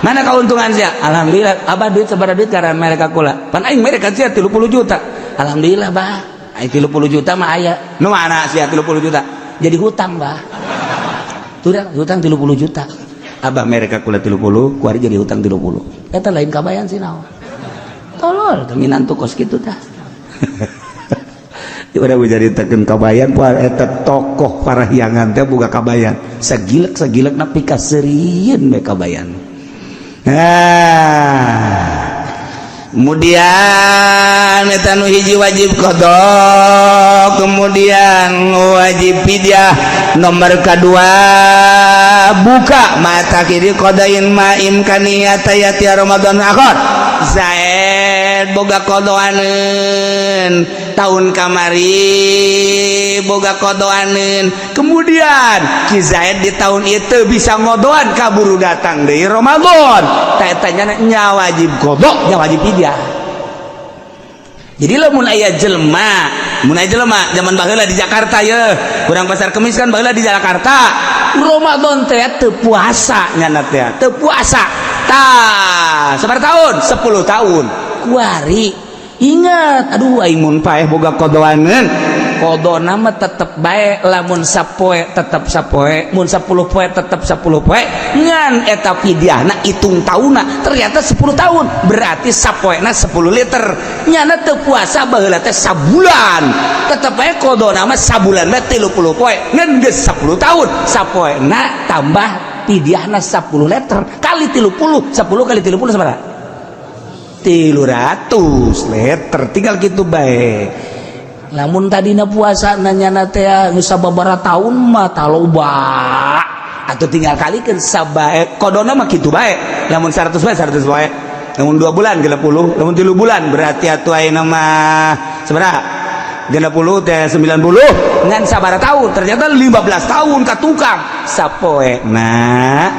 C: Mana keuntungan sia? Alhamdulillah. Abah duit sabaraha duit karena mereka kula. Pan aing mereka sia 30 juta. Alhamdulillah, bah. Aing 30 juta mah aya. Nu mana sia 30 juta? Jadi hutang, bah. Tuh hutang 30 juta. Abah mereka kula 30, kuari jadi hutang 30. Eta lain kabayan sih naon. Tolol, minantu kos kitu tah. Udah caritakeun kabayan eta tokoh parahyangan teh boga kabayan. Sagilek-sagilek na pikaseurieun we kabayan. Nah, kemudian eta nu hiji wajib qada, kemudian wajib fidyah. Nomor kedua buka mata kiri qadain ma imkaniyata yati Ramadan akhir. Zaid boga qodoaneun tahun kamari boga qodoaneun, kemudian Ki Zaid di tahun itu bisa ngodoan kaburu datang dari Ramadan, tanya nya wajib qada, nya wajib fidyah. Jadi lamun aya jelema, mun aya jelema zaman baheula di Jakarta ye, urang pasar Kemis kan baheula di Jakarta, Ramadan teh teu puasa nyana teh, teu puasa. Tah, sabaraha tahun? 10 tahun. Kuari ingat, aduh aing mun paeh boga qodoaneun. Qadona mah tetep bae, lamun sapoe tetep sapoe, mun 10 poe tetep 10 poe, ngan eta fidyahna hitung taunna ternyata 10 tahun, berarti sapoena 10 liter. Nyana teu puasa baheula teh sabulan, tetep bae qadona mah sabulan mah 30 poe, ngan geus 10 tahun, sapoena tambah fidyahna 10 liter kali 30, 10 kali 30 sabaraha? 300 liter, tinggal gitu bae. Lamun tadina puasa nanya teh geus sababaraha tahun mah taloba atau tinggal kalikeun sabae qadona mah kitu bae. Lamun 100 bae 100 bae, lamun 2 bulan 60, lamun 3 bulan berarti atuh ayeuna mah sabaraha? 60 teh 90, ngan sabaraha tahun? Ternyata 15 tahun ka tukang sapoe. Nah,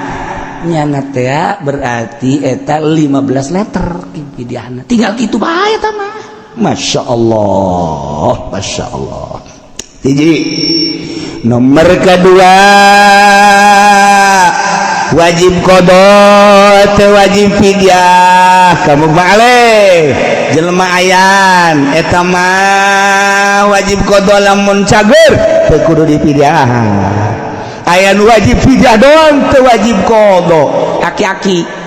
C: nyana teh berarti eta 15 liter fidyahna, tinggal kitu bae eta mah. Masya Allah, Masya Allah. Hiji. Nomor kedua wajib qada teu wajib fidyah kamu balik jelema ayan eta mah wajib qada lamun cager teu kudu difidyah. Aya nu wajib fidyah doang teu wajib qada, aki-aki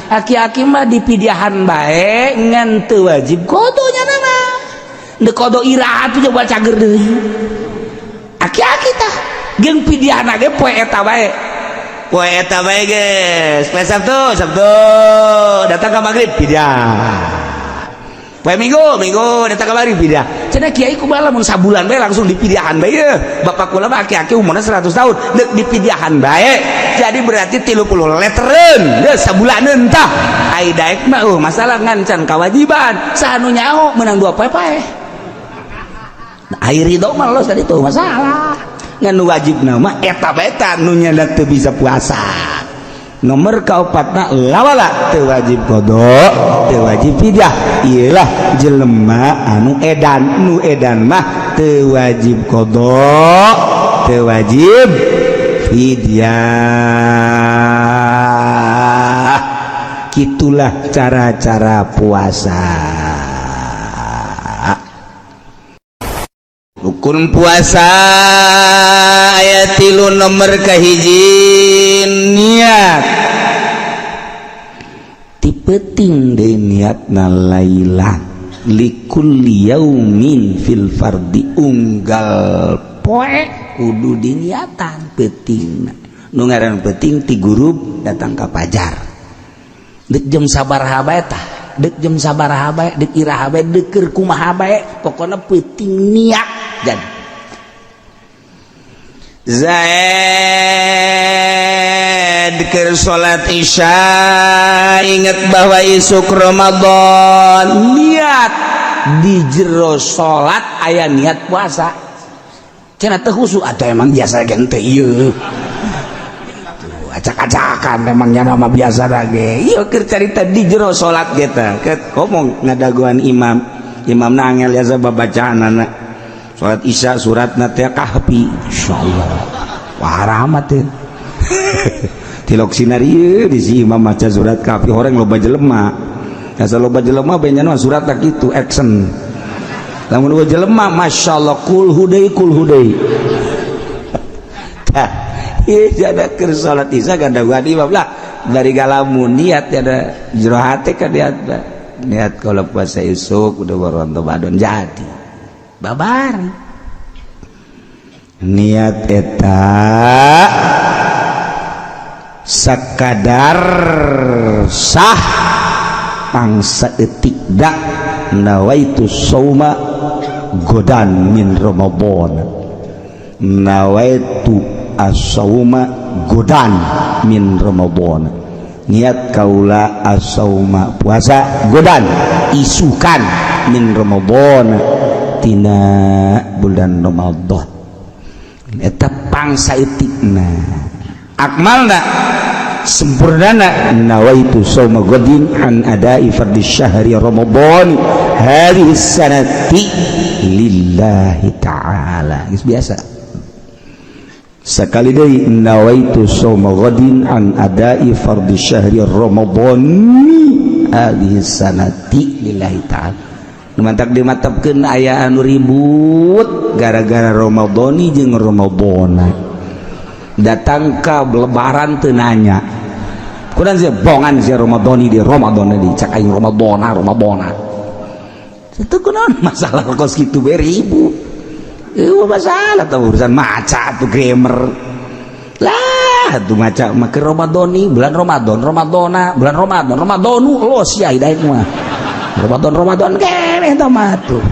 C: aki-aki mah dipidyahan bae ngan teu wajib qada nya mah. Deuk qada iraha tuh coba cager deui aki-aki tah jeung pidyahna ge poe eta bae, poe eta bae geus. Poe Sabtu, Sabtu datang ka maghrib pidyah. Poe Minggu, Minggu datang ka maghrib pidyah. Cenah kiai kumaha lamun sabulan bae langsung dipidyahan bae ye. Bapak kula mah aki-aki umurna 100 tahun deuk dipidyahan bae. Jadi berarti 30 leteren geus sabulaneun tah. Ai daek mah masalah ngancan kewajiban. Saha nu nyaho menang 2 poe paeh. Ai ridho mah los tadi tuh masalah. Ngan wajibna mah eta bae tah nu nyana teu bisa puasa. Nomor kaopatna lawala teu wajib qada, teu wajib fidyah. Iyalah jelema anu edan, nu edan mah teu wajib qada, teu wajib fidyah. Gitulah cara-cara puasa. Rukun puasa ayat 3 nomor kahiji niat. Ti peuting deui niatna lailan likulli yaumin fil fardi, unggal poe kudu diniatan peuting. Nu ngaran peuting ti gurub datang ka pajar. Deuk jam sabaraha bae tah, deuk jam sabaraha bae, deuk iraha bae, deuk keur kumaha bae, pokona peuting niat. Jadi Zaid keur salat Isya inget bahwa isuk Ramadan, niat di jero salat aya niat puasa. Cenah teu khusyuk atau emang biasa gente ieu.
A: Acak-acakan memangnya nama biasa lagi. Iya, keur carita di jero salat kita. Ngomong ngadaguan imam. Imam angel ya babacaan anak. Salat Isya suratna teh Kahfi. Insyaallah. Wah, rahmat teh. Tilok sinar ieu di si imam maca surat Kahfi horeng loba jelema. Asa loba jelema benyana surat tak kitu action. Lamun loba jelema masyaallah kul deui kul deui. Tah, ieu jada keur salat Isya gadaguan imam lah dari galamun niat ada jero hate kan niat niat kalau puasa isuk udah baru Ramadan jadi babar niat eta sakadar sah pangsa etik dak nawaitu sauma godan min Ramadan, nawaitu as-sauma godan min Ramadan, niat kaula as-sauma puasa godan isukan min Ramadan tina bulan Ramadan eta pangsa etikna. Akmalna sempurnana nawaitu sauma godin an adai fardhi syahri Ramadan hadhihi sanati lillahi ta'ala. Geus biasa sekali deui nawaitu sauma ghadin an adai fardhi syahri Ramadan hadhihi sanati lillahi ta'ala. Nu mantak dimatepkeun aya anu ribut gara-gara Ramadhani jeung Ramadhana datang ka lebaran teu nanya kurang sih bongan sih Ramadhani di Ramadan di cak aing Ramadhana Ramadhana itu kunaon masalah kos kitu we ribut. Itu masalah tuh urusan maca tuh grammar lah tuh maca make Ramadhani bulan Ramadan Ramadhana bulan Ramadan Ramadhanu los ya hidayah mah Ramadan Ramadan keneh eta mah tuh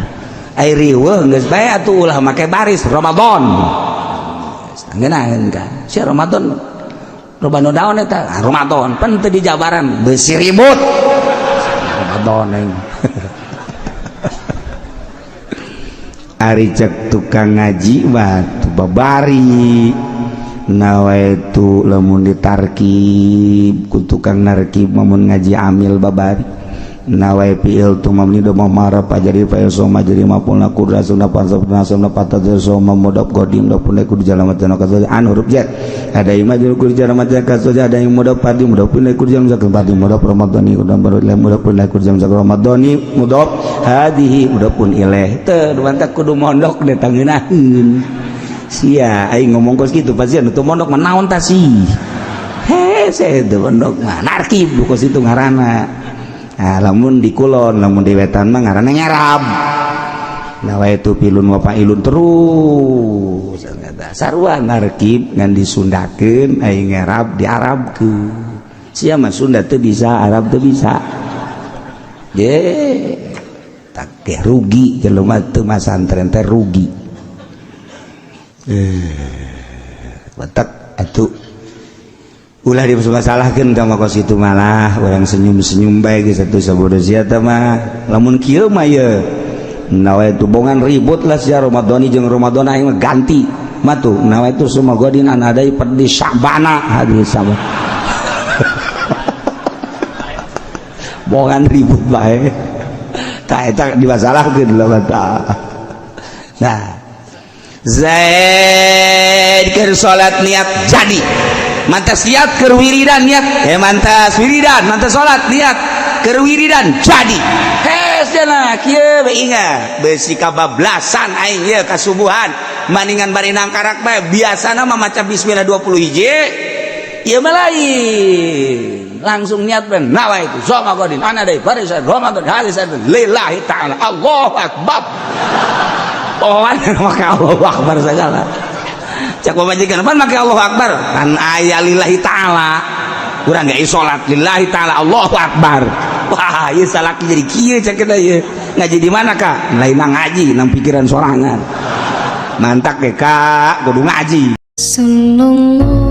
A: ai riweuh geus bae atuh ulah make baris Ramadan ngeunaheun ka si Ramadan Ramadan daun eta Ramadan pan teu dijabaran beusi ribut Ramadan aing. Ari cek tukang ngaji batu babari nawaitu lamun ditarkib ku tukang narkib mamun ngaji amil babari nawai fiil tu mamni do mamara pajari fa'il soma jadi mafulna kurasuna pansabna soma patadza soma mudab qadim da pun ku jalan matan kasoja an huruf jar ada yang maju ku jalan matan kasoja ada yang mudab padi mudab pun ku jalan zakat padi mudab ramadhani udam baru le mudab pun ku jalan zakat ramadhani mudab hadihi mudab pun ileh teu mantak kudu mondok deh tangeunaheun sia aing ngomong kos kitu pasti anu teu mondok mah naon tah sih hese teu mondok mah narkib kos itu ngaranna. Nah, lamun di kulon lamun di wetan mah ngaranna nyarab nawaitu pilun wa fa'ilun terus sarua narkib ngan disundakeun aing ngarab diarabkeun sia mah Sunda teu bisa Arab teu bisa ye tak rugi jelema teu masantren teh rugi batak atuh ulah dimasalahkeun ka kos itu malah urang senyum-senyum bae geus atuh sabodo sia teh mah lamun kieu mah ye nawaitu bongan ribut lah sia Ramadhani jeung Ramadan aing mah ganti mah tuh nawaitu sumagodin an adai perdi Sya'bana hadis sama bongan ribut bae tah eta dimasalahkeun lah tah. Nah Zaid keur salat niat jadi mantas niat keur wiridan niat mantas wiridan mantas salat niat keur wiridan jadi hes cenah kieu we ingat beusi kabablasan aing ieu kasubuhan maningan bari nangkarak bae biasana mah maca bismillah 20 hiji ieu mah lain langsung niat ben nawaitu soma qadin ana deui baris Ramadan hadis lillahi ta'ala Allahu akbar. Oh make Allahu akbar segala cak pamajikan pan make Allahu akbar kan aya lillahi ta'ala urang ge salat lillahi ta'ala Allahu akbar. Wah ieu salaki jadi kieu cak kita ieu ngaji di mana kak lain ngaji nang pikiran sorangan mantak ge kak kudu ngaji.
B: Sallallahu